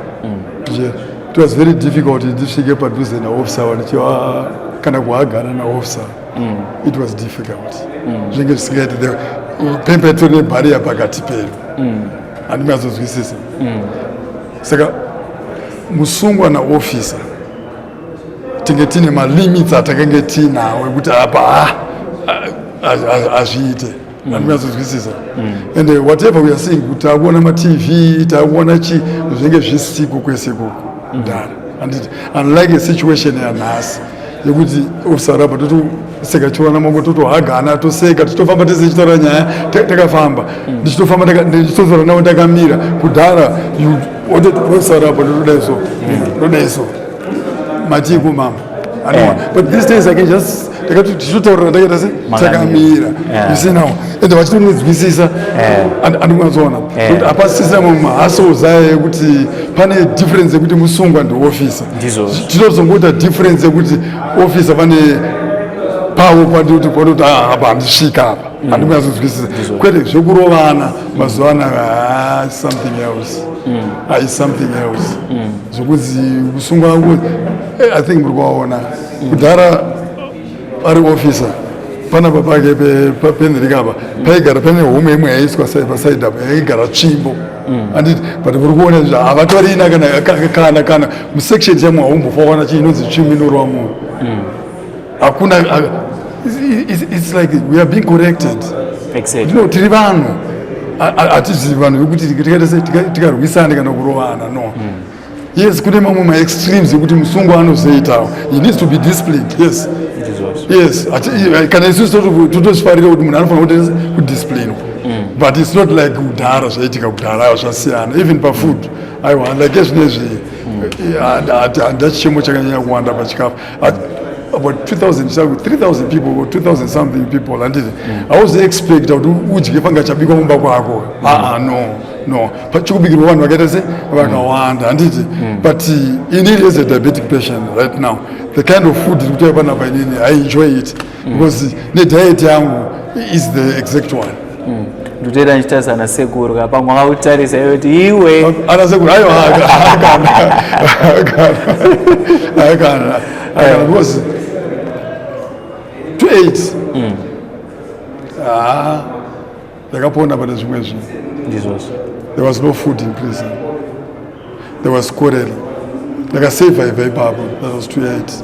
yeah, it was very difficult ndisvike padhuze naofficer wandichiva kana kuhagana naofficer. It was difficult, zvinenge zvisingaiti. Pempeto nebarrier pakati pedu, handinyatsozwisisa. Saka musungwa naofficer tinge tine malimits atakange tinawo ekuti apa hazviite, handinyatsozwisisa. And whatever we are seeing, kuti takuona maTV, takuona chi, zvinenge zvisiko kwese ikoko kudhara, handiti? Unlike a situation yanhasi yekuti officer apa totoseka, chiona mambo, totohagana, toseka, tichitofamba tese tichitaura nyaya, takafamba, ndichitofamba, ndichitotaura navo ndakamira. Kudhara watoti officer apa, ndotodai so, ndodai so, matiku mama. But these days I can just ndakati tichitotaurira ndakaita se Makamira. takamira. You see now, ende vachitonizwisisa, andikunyatsoona kuti hapasisina mahassles aya ekuti pane difference yekuti musungwa ndiofficer. Ndizvozvo. Tinozongoita difference yekuti officer pane pavo pandikuti panoti, "Ah, apa handisvika apa," handikunyatsodzwisisa. Kwete zvekurovana mazuva anaya, ah, something else. Ah, is something else zvokuti kusungwa, I think muri kuvaona. Kudhara ari officer panapa pake penhirika apa paigara pane homwe imwe yaiswa paside apa, yaigara tsvimbo, handiti? But muri kuona izvi havatorina kana musection chamo haumbofa wana chii inonzi tsvimbo inorova munhu. Hakuna. It's like we are being corrected. No, tiri vanhu, hatizi vanhu vekuti tikaita se tikarwisana kana kurovana, no. Yes, kune mamwe maextremes ekuti musungwa anozoitawo. He needs to be disciplined, yes. Kana isusu totozvifarira kuti munhu anofanira kudisciplinwa, but it's not like kudhara, zvaitika kudhara zvasiyana. Even pafood, aiwa, like ezvinezvi handa chichemo chakanyanya kuwanda pachikafu. About 2000, 3000 people or 2000 something people, handiti? Hauzoexpecta kuti udye fanga chabikwa mumba kwako. Aa, no, chikubikirwa vanhu vakaita se vakawanda, handiti? But inini as a diabetic patient right now, the kind of food iri kutouya panapa, inini I enjoy it because nediet yangu is the exact one. Ndotoita ndichitarisa nasekuru ka, pamwe akakutarisa iwe kuti iwe. Ana sekuru, aiwa, akana, akana, akana, because 28, ah, ndakapona pane zvimwe zvinhu. Ndizvozvo. There was no food in prison, there was cholera. Ndakasurvive ipapo, that was 28.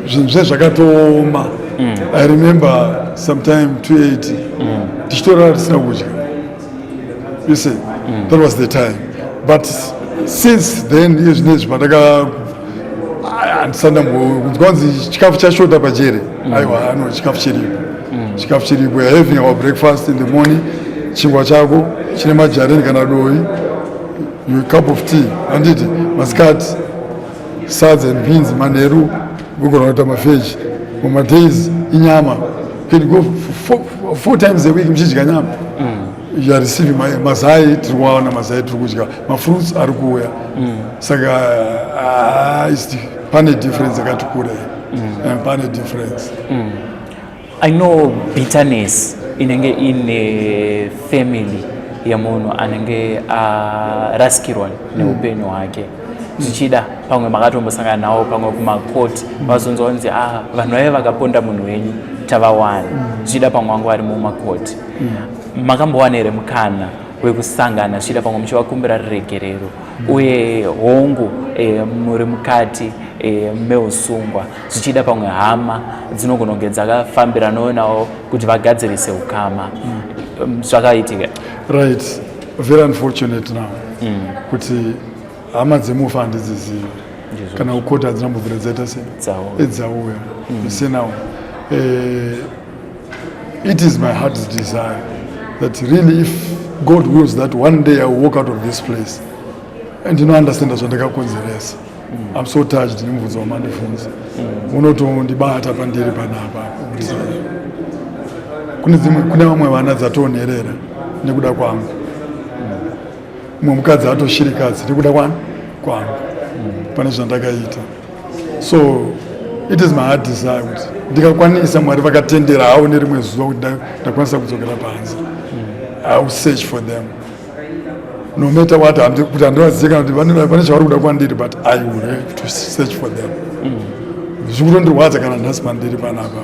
Zvinhu zve zvakatooma. I remember sometime 28 tichitorara tisina kudya, you see. That was the time, but since then, iye zvinezvi pandaka, handisati ndambokunzwa kunzi chikafu chashota pajere. Aiwa, no, chikafu chiripo, chikafu chiripo. We are having our breakfast in the morning, chingwa chako chine majarini kana dovi, your cup of tea, handiti? Masikati sadza and beans, manheru ugona kuita maveggie, mumadays inyama. Can go four times a week muchidya nyama. You are receiving mazai, tiri kuwaona mazai, tiri kudya mafruits ari kuuya. Saka pane difference yakati kurei. Pane difference. I know bitterness inenge ine family yemunhu anenge arasikirwa neupenyu hwake. Zvichida pamwe makatombosangana nawo pamwe kumakoti, vazonzwa kunzi, "Ah, vanhu vaive vakaponda munhu wenyu tavawana." Zvichida pamwe vangu vari mumakoti, makambowana here mukana wekusangana, zvichida pamwe muchivakumbira ruregerero? Uye hongu, muri mukati meusungwa, zvichida pamwe hama dzinogona kunge dzakafambiranawo navo kuti vagadzirise ukama. Zvakaitika? Right, very unfortunate now kuti hama dzemufa handidzizivi. Kana kukoti hadzina mbobvira dzaita se Dzauya. Dzauya. You see now, it is my heart's desire that really, if God wills that one day I will walk out of this place and ndinounderstanda zvandakakonzeresa. I'm so touched nemubvunzo wamandibvunza, unotondibata pandiri panapa, kuti kune dzimwe, kune vamwe vana dzatonherera nekuda kwangu, mumwe mukadzi atoshirikadzi nekuda kwani kwangu pane zvandakaita. So it is my heart desire kuti ndikakwanisa, Mwari vakatendera havo nerimwe zuva kuti ndakwanisa kudzokera panze, I will search for them no matter what. Kuti handivazive kana kuti pane chavari kuda kwandiri, but I will have to search for them. Zviri kutondirwadza kana nhasi pandiri panapa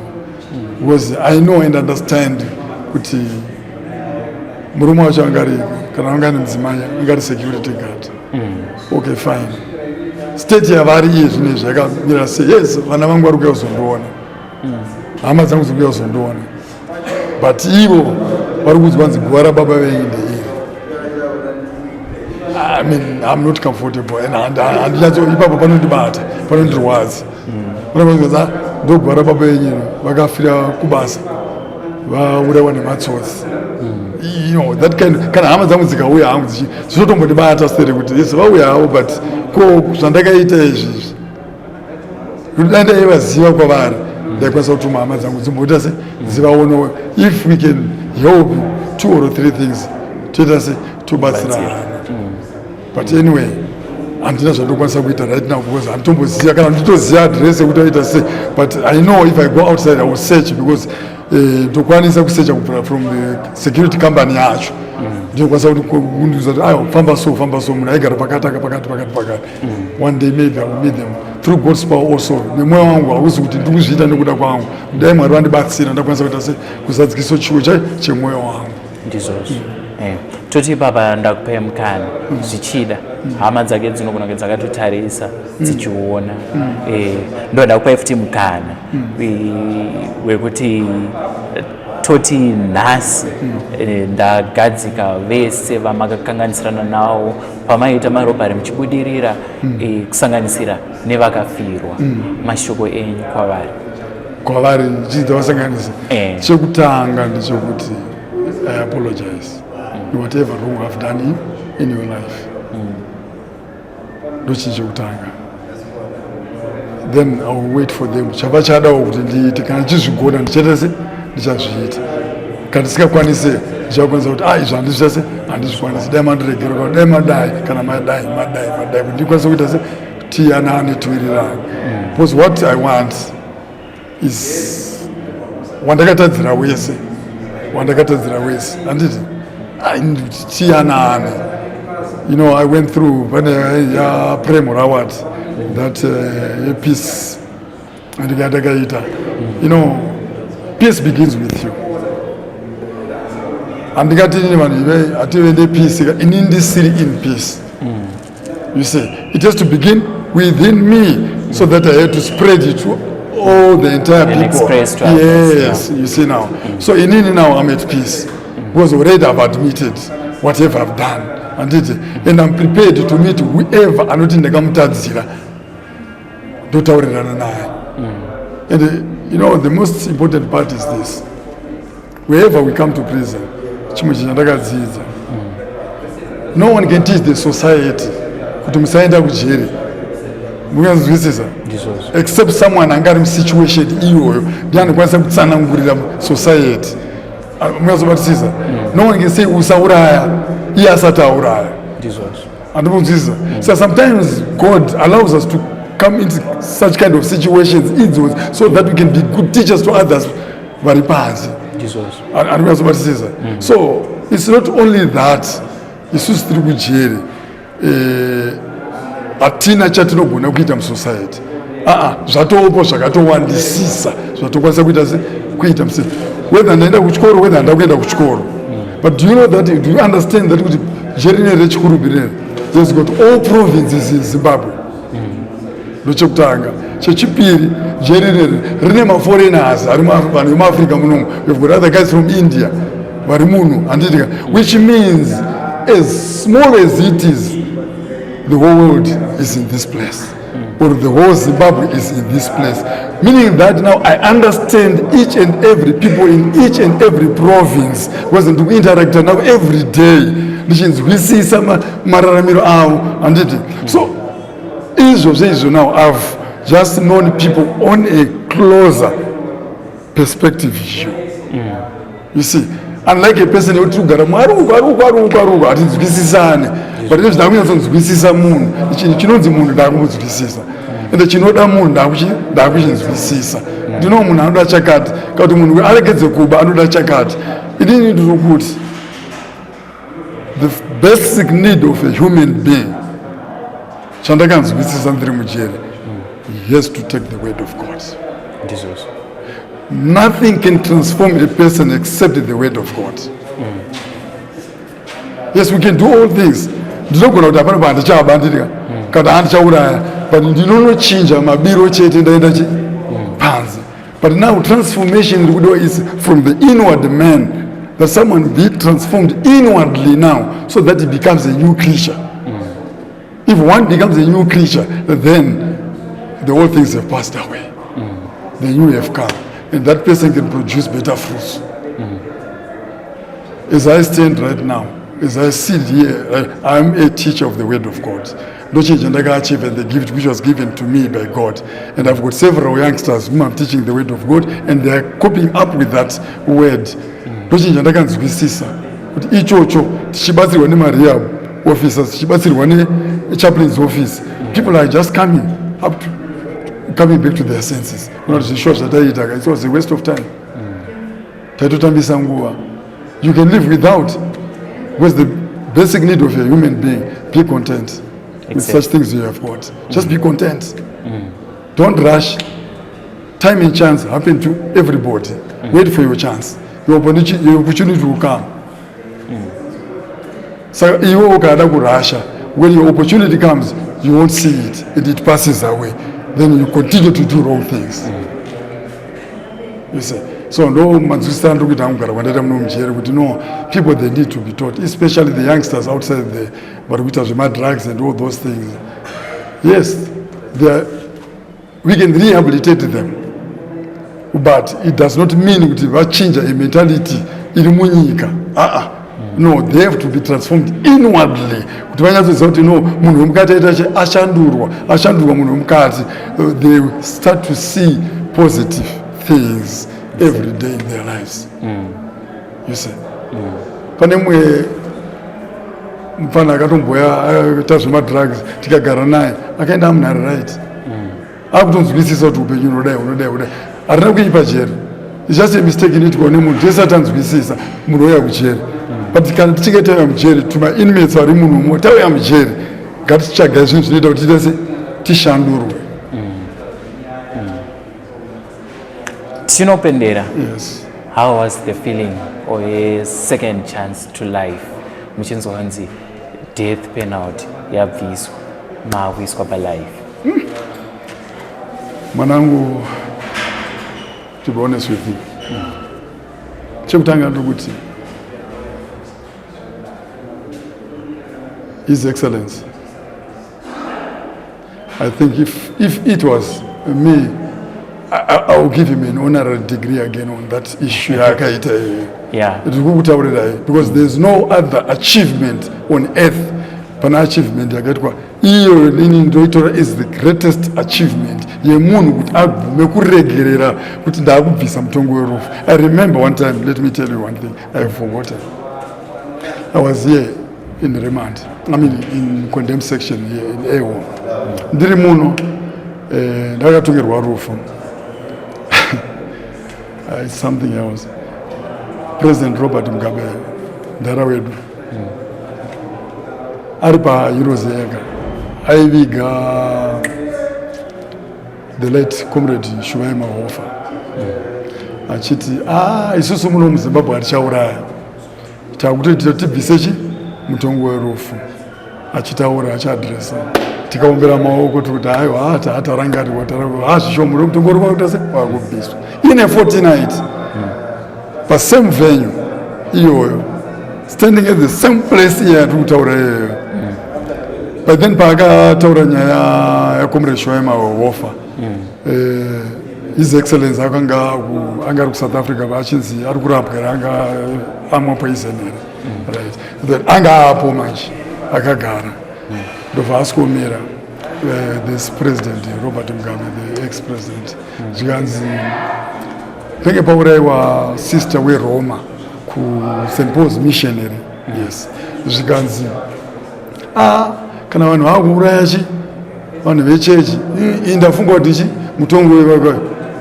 because I know and understand kuti murume wacho angari, kana anga ane mudzimai, angari security guard. Okay, fine, state yavari iye zvinezvi yakamira sei? Yes, vana vangu vari kuuya kuzondiona, hama dzangu dziri kuuya kuzondiona, but ivo vari kuudzwa nzi guva rababa venyu ndeiri. I mean, I'm not comfortable and handinyatso ipapo panondibata, panondirwadza. Panoza ndoguva rababa venyu, vakafira kubasa, vaurayiwa nematsotsi, you know that kind. Kana hama dzangu dzikauya hangu zvinotombondibata sere kuti yes, vauya havo, but ko zvandakaita izvizvi, kuti dai ndaivaziva kwavari, ndaikwanisa kutuma hama dzangu dzimboita se dzivaonewo. If we can help two or three things, toita se tobatsirana. But anyway, handina zvandokwanisa kuita right now because handitomboziva kana nditoziva address yekuti aita sei. But I know if I go outside, I will search because ndokwanisa kusearcha kubvira from the security company yacho. Ndinokwanisa kundiudza kuti aiwa, famba so, famba so, munhu aigara pakati aka, pakati, pakati, pakati. One day maybe I will meet them through God's power also. Nemwoyo wangu hauzi kuti ndiri kuzviita nekuda kwangu. Dai Mwari vandibatsira, ndakwanisa kuita se kuzadzikisa chiwo chemwoyo wangu. Ndizvozvo. Toti ipapa ndakupai mukana, zvichida hama dzake dzinogona kunge dzakatotarisa dzichiona. Ndoda kupai futi mukana wekuti toti nhasi ndagadzika vese vamakakanganisirana navo pamaita marobbery muchibudirira, kusanganisira nevakafirwa, mashoko enyu kwavari. Kwavari ndichidza vasanganisa. Chekutanga ndechekuti I apologize whatever wrong I've done in your life. Ndochinhu chekutanga. Then I will wait for them chava chadawo kuti ndiite. Kana ndichizvigona, ndichaita se ndichazviita. Kana ndisikakwanise, ndichakwanisa kuti, "Ah, izvi handizviita se handizvikwanisi, dai mandiregera," kana dai madai, kana madai, madai, madai, kuti ndikwanise kuita se tiyanane, tiwirirane. Because what I want is wandakatadzira wese, wandakatadzira wese, handiti? Tiyanane. I went through pane ya Prem Rawat, that peace andikatakaita. Peace begins with you. Handingati ini vanhu ive hative nepeace ini ndisiri in peace. You see, it has to begin within me so that I had to spread it to all the entire And people. Express to others. Yes, you see now. So inini now I'm at peace because already I've admitted whatever I've done. Handiti? And I'm prepared to meet whoever anoti ndakamutadzira, ndotaurirana naye. And the most important part is this: wherever we come to prison, chimwe chinhu chandakadzidza, no one can teach the society kuti musaenda kujeri. Munganzwisisa? Ndizvozvo. Except someone anga ari musituation iyoyo, ndiye anokwanisa kutsanangurira society. Ah, mungazobatisisa? No one can say usauraya iye asati auraya. Ndizvozvo. Andimunzwisisa? So sometimes God allows us to come into such kind of situations idzodzo so that we can be good teachers to others vari panze. Ndizvozvo. Andikunyatsobatisisa? So it's not only that isusu tiri kujeri, hatina chatinogona kuita musociety. Aa, zvatopo zvakatowandisisa zvatokwanisa kuita se kuita muse, whether ndaenda kuchikoro, whether handa kuenda kuchikoro. But do you know that, do you understand that kuti jeri rineri reChikurubi rineri has got all provinces in Zimbabwe? Ndochekutanga. Chechipiri, jeri rineri rine maforeigners ari vanhu vemuAfrica munomu. We've got other guys from India vari muno, handitika? Which means as small as it is, the whole world is in this place, or the whole Zimbabwe is in this place, meaning that now I understand each and every people in each and every province, because ndikuinteracta navo every day, ndichinzwisisa mararamiro avo, handiti? So izvozvo izvo, now I've just known people on a closer perspective view, you see, unlike a person yekuti kugara mwaruko aruko aruko aruko, hatinzwisisane. But izvo ndakunyatsonzwisisa munhu. Chinhu chinonzi munhu ndakunzwisisa, ende chinoda munhu ndakuchinzwisisa. Ndino munhu anoda chakati, kana kuti munhu aregedze kuba anoda chakati. Inini ndiri kuti the basic need of a human being, chandakanzwisisa ndiri mujeri, he has to take the word of God. Ndizvozvo. Nothing can transform a person except the word of God. Yes, we can do all things. Ndinogona kuti hapana pandichaba, ndiri kana handichauraya, but ndinonochinja mabiro chete ndaenda chi panze. But now transformation iri kudiwa is from the inward man, that someone be transformed inwardly now so that he becomes a new creature. If one becomes a new creature, then the old things have passed away, the new have come, and that person can produce better fruits. As I stand right now, as I sit here, I'm a teacher of the word of God. Ndochinhu chandakaachieve and the gift which was given to me by God, and I've got several youngsters whom I'm teaching the word of God, and they are coping up with that word. Ndochinhu chandakanzwisisa kuti ichocho, tichibatsirwa nemarehab officers, tichibatsirwa nechaplain's office, people are just coming up to coming back to their senses. Kuna kuti zvishuwa zvataiita, it was a waste of time, taitotambisa nguva. You can live without, because the basic need of a human being, be content with such things you have got. Just be content, don't rush. Time and chance happen to everybody. Wait for your chance. Your opportunity will come. Saka iwe ukada kurasha, when your opportunity comes, you won't see it and it passes away. Then you continue to do wrong things. You see? So ndo manzwisisa andiri kuita kugara kwandaita muno mujeri kuti no, people, they need to be taught, especially the youngsters outside there vari kuita zvemadrugs and all those things. Yes, they are, we can rehabilitate them, but it does not mean kuti vachinja a mentality iri munyika. Aa, no, they have to be transformed inwardly kuti vanyatsoziva kuti no, munhu wemukati aita che ashandurwa, ashandurwa munhu wemukati. They start to see positive things every day in their lives. You see, pane mumwe mufana akatomboya aita zvemadrugs, tikagara naye, akaenda munhu ari right, akutonzwisisa kuti upenyu unodai, unodai, unodai. Harina kuipa jeri. It's just a mistake inoitwa nemunhu. Tese atanzwisisa, munhu ouya kujeri, but kana tichinge tauya mujeri, tumainmates vari munhumo, tauya mujeri, ngatitsvagai zvinhu zvinoita kuti tiite se tishandurwe. Tinopendera. Yes. How was the feeling or a second chance to life, muchinzwa kunzi death penalty yabviswa, maakuiswa palife? Mwanangu, to be honest with you, chekutanga ndokuti His Excellence, I think if it was me, I will give him an honorary degree again on that issue yaakaita iyoyo. Ndiri kukutaurirai because there is no other achievement on earth. Pana achievement yakaitwa iyo, nini ndoitora is the greatest achievement yemunhu kuti abvume kuregerera kuti ndaakubvisa mutongo werufu. I remember one time, let me tell you one thing I have forgotten. I was here in remand, I mean in condemned section here in A1. Ndiri muno, ndakatongerwa rufu. It's something else. President Robert Mugabe, ndara wedu, ari paHeroes Acre, aiviga the late Comrade Shuvai Mahofa, achiti a isusu muno muZimbabwe hatichauraya, takutoitira tibvise chi mutongo werufu. Achitaura, achiadresa, tikaombera maoko tikuti haiwa, tarangarirwa, hazvisho, muri mutongo uri kwakuita se wakubviswa ine 49 pasame venue iyoyo, standing at the same place iya yatiri kutaura iyoyo. But then paakataura nyaya yaComrade Shuvai Mahofa, His Excellence akanga anga ari kuSouth Africa, achinzi ari kurapwa here, anga amwa poison here, right? Then anga apo manje akagara, ndobva asikomera this President Robert Mugabe, the ex president, zvikanzi penge paurayiwa sister weRoma kuSt Paul's Missionary. Yes, zvikanzi a kana vanhu vakuuraya chi vanhu vechechi, ndafunga kuti chi mutongo wevaka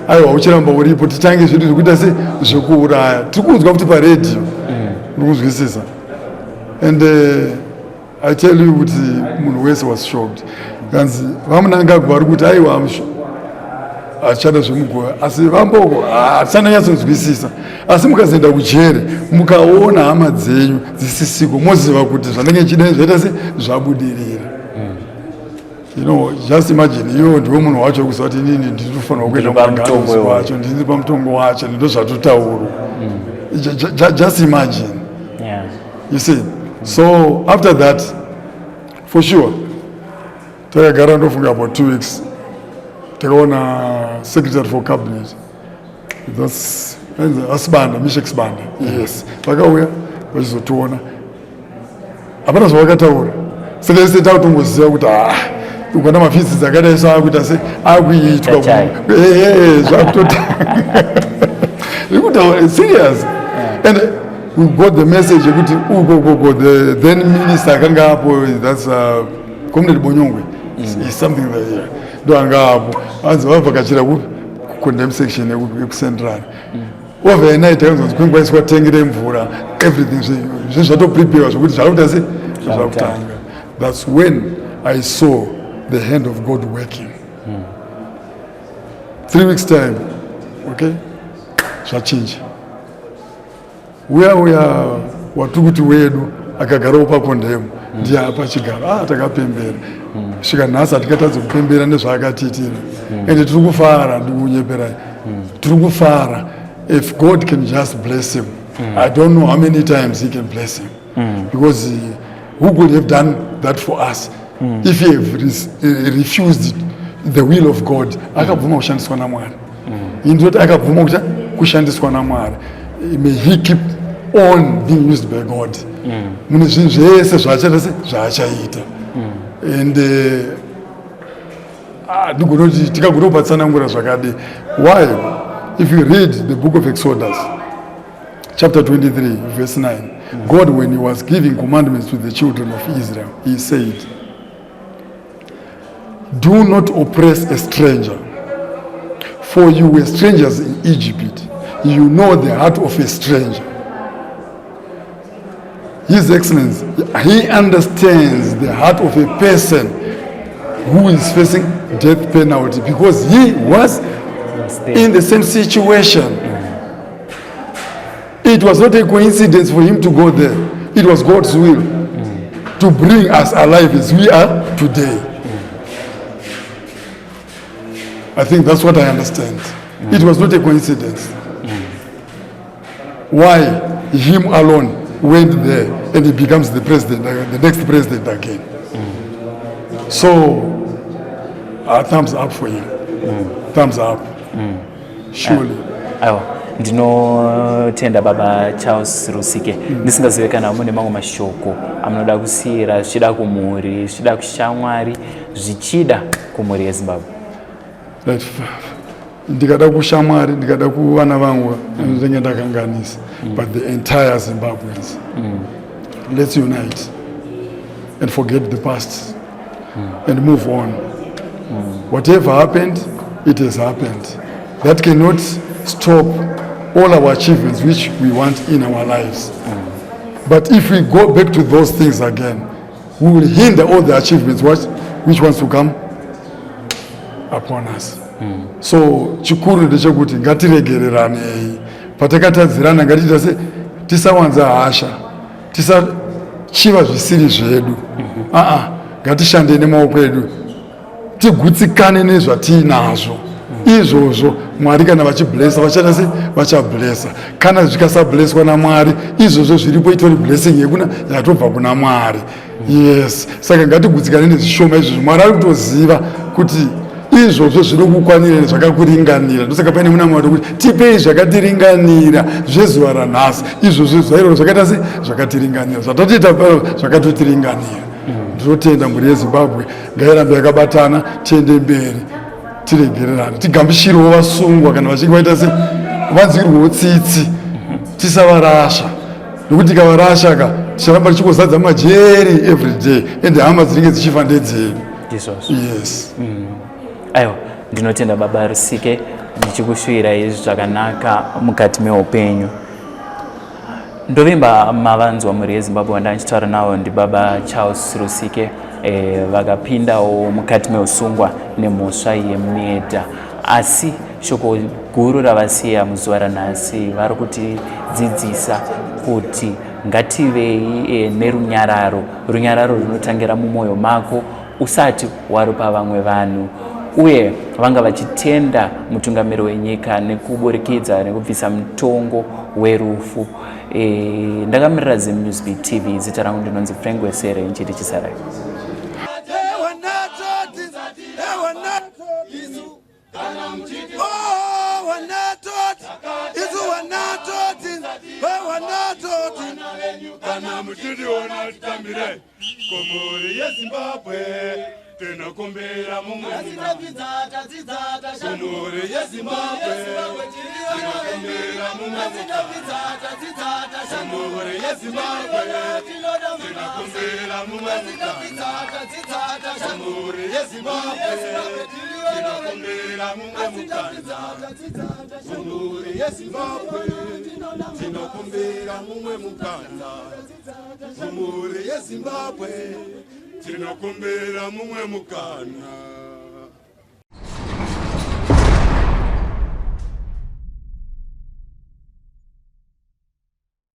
aiwa uchiramba uripo, titange zvedu zvekuita se zvekuuraya. Tiri kunzwa kuti paredhiyo, uri kunzwisisa? And I tell you kuti munhu wese was shocked. Kanzi vaMnangagwa vari kuti aiwa, hatichada zvemugova, asi vamboko hatichanonyatsonzwisisa, asi mukazoenda kujere mukaona hama dzenyu dzisisiko, moziva kuti zvandenge chidai zvaita se zvabudirira. Just imagine, iwo ndiwe munhu wacho wekuziva kuti inini ndinofanirwa kuenda Ndiri pamutongo kumagaro iwoyo. wacho, ndiri pamutongo wacho, ndo zvatotaurwa. Just imagine. You see, so after that, for sure, takagara, ndofunga about 2 weeks, takaona secretary for cabinet, that's aSibanda, Mishek Sibanda. Yes, vakauya vachizotiona, hapana zvavakataura. Saka ise takutongoziva kuti ah, ukona mafisi dzakadai so akuita se akuitwa. Chachai. Zvakutota ikutaura serious. And we got the message yekuti uko koko the then minister akanga apo, that's Comrade Bonyongwe, is something that, yeah, ndo anga apo, anzi vavhakachira kupi, kucondemn section yekuCentral. Overnight akanzonzi kwenge kwaiswa tengi remvura, everything zvinhu zvatoprepare zvokuti zvakuita se zvakutanga. That's when I saw the hand of God working. 3 weeks time, okay, zvachinja. Uya uya watiri kuti wedu Akagarawo pakondemu, ndiye apa chigaro. Takapembera svika nhasi, hatingatadzi kupembera nezvaakatiitira. Ende tiri kufara, ndikunyeperai, tiri kufara. If God can just bless him, I don't know how many times he can bless him, because who could have done that for us if he have refused the will of God? Akabvuma kushandiswa naMwari. Indoti akabvuma kushandiswa naMwari. May he keep on being used by God mune zvinhu zvese zvaachaita, se zvaachaita. And ndigona kuti tikagona kupatsanangura zvakadi. Why? If you read the book of Exodus chapter 23 verse 9, God, when he was giving commandments to the children of Israel, he said, "Do not oppress a stranger, for you were strangers in Egypt. You know the heart of a stranger." His Excellency, he understands the heart of a person who is facing death penalty because he was there. In the same situation. It was not a coincidence for him to go there. It was God's will to bring us alive as we are today. I think that's what I understand. It was not a coincidence. Why him alone went there and he becomes the president, the next president again. So, thumbs up for him. Thumbs up. Surely. Aiwa, ndinotenda baba Charles Rusike. Ndisingazive kana mune mamwe mashoko amunoda kusiyira, zvichida kumhuri, zvichida kushamwari, zvichida kumhuri yeZimbabwe. Right. Ndikada kushamwari, ndikada kuvana vangu, ndinenge ndakanganisa. But the entire Zimbabweans, let's unite and forget the past and move on. Whatever happened, it has happened. That cannot stop all our achievements which we want in our lives. But if we go back to those things again, we will hinder all the achievements which wants to come upon us. So chikuru ndechekuti ngatiregereranei patakatadzirana, ngatiita se tisawanza hasha, tisachiva zvisiri zvedu. Aa, ngatishandei nemaoko edu, tigutsikane nezvatiinazvo izvozvo. Mwari kana vachiblessa, vachaita se vachablessa. Kana zvikasablesswa naMwari, izvozvo zviripo itori blessing yekuna yatobva kuna Mwari. Yes, saka ngatigutsikane nezvishoma izvozvo. Mwari ari kutoziva kuti izvozvo zviri kukwanira, zvakakuringanira. Ndosaka paine munamato kuti tipei zvakatiringanira zvezuva ranhasi. Izvozvo zvairoro zvakaita se zvakatiringanira, zvatatoita pano zvakatotiringanira. Ndinotenda. Mhuri yeZimbabwe ngairambe yakabatana, tiende mberi, tiregererane, tigamuchirewo vasungwa kana vachinge vaita se vanzwirwewo tsitsi. Tisavarasha, nekuti tikavarasha ka, ticharamba tichingozadza majeri every day, ende hama dzinenge dzichifa ndedzedu. Ndizvozvo. Yes. Aiwa, ndinotenda baba Rusike, ndichikushuwirai zvakanaka mukati meupenyu. Ndovimba mavanzwa, mhuri yeZimbabwe. Wanda ndichitaura navo ndibaba Charles Rusike. Vakapindawo mukati meusungwa nemhosva yemurder, asi shoko guru ravasiya muzuva ranhasi, vari kutidzidzisa kuti ngativei nerunyararo. Runyararo runotangira mumwoyo mako usati warupa vamwe vanhu. Uye vanga vachitenda mutungamiri wenyika nekuburikidza nekubvisa mutongo werufu. Ndakamirira Zim News Beat TV, zita rangu ndinonzi Frank Wesere, nchiti chisarai. Wanatoti, wanatoti, oh, wanatoti, isu wanatoti, wanatoti. Kana muchitiona, titambire. Kumhuri yeZimbabwe tinokumbira mumwe. Kumhuri yeZimbabwe tinokumbira mumwe. Kumhuri yeZimbabwe tinokumbira mumwe. Kumhuri yeZimbabwe tinokumbira mumwe mukana. Kumhuri yeZimbabwe tinokumbira mumwe mukana. Kumhuri yeZimbabwe tinokumbira mumwe mukana.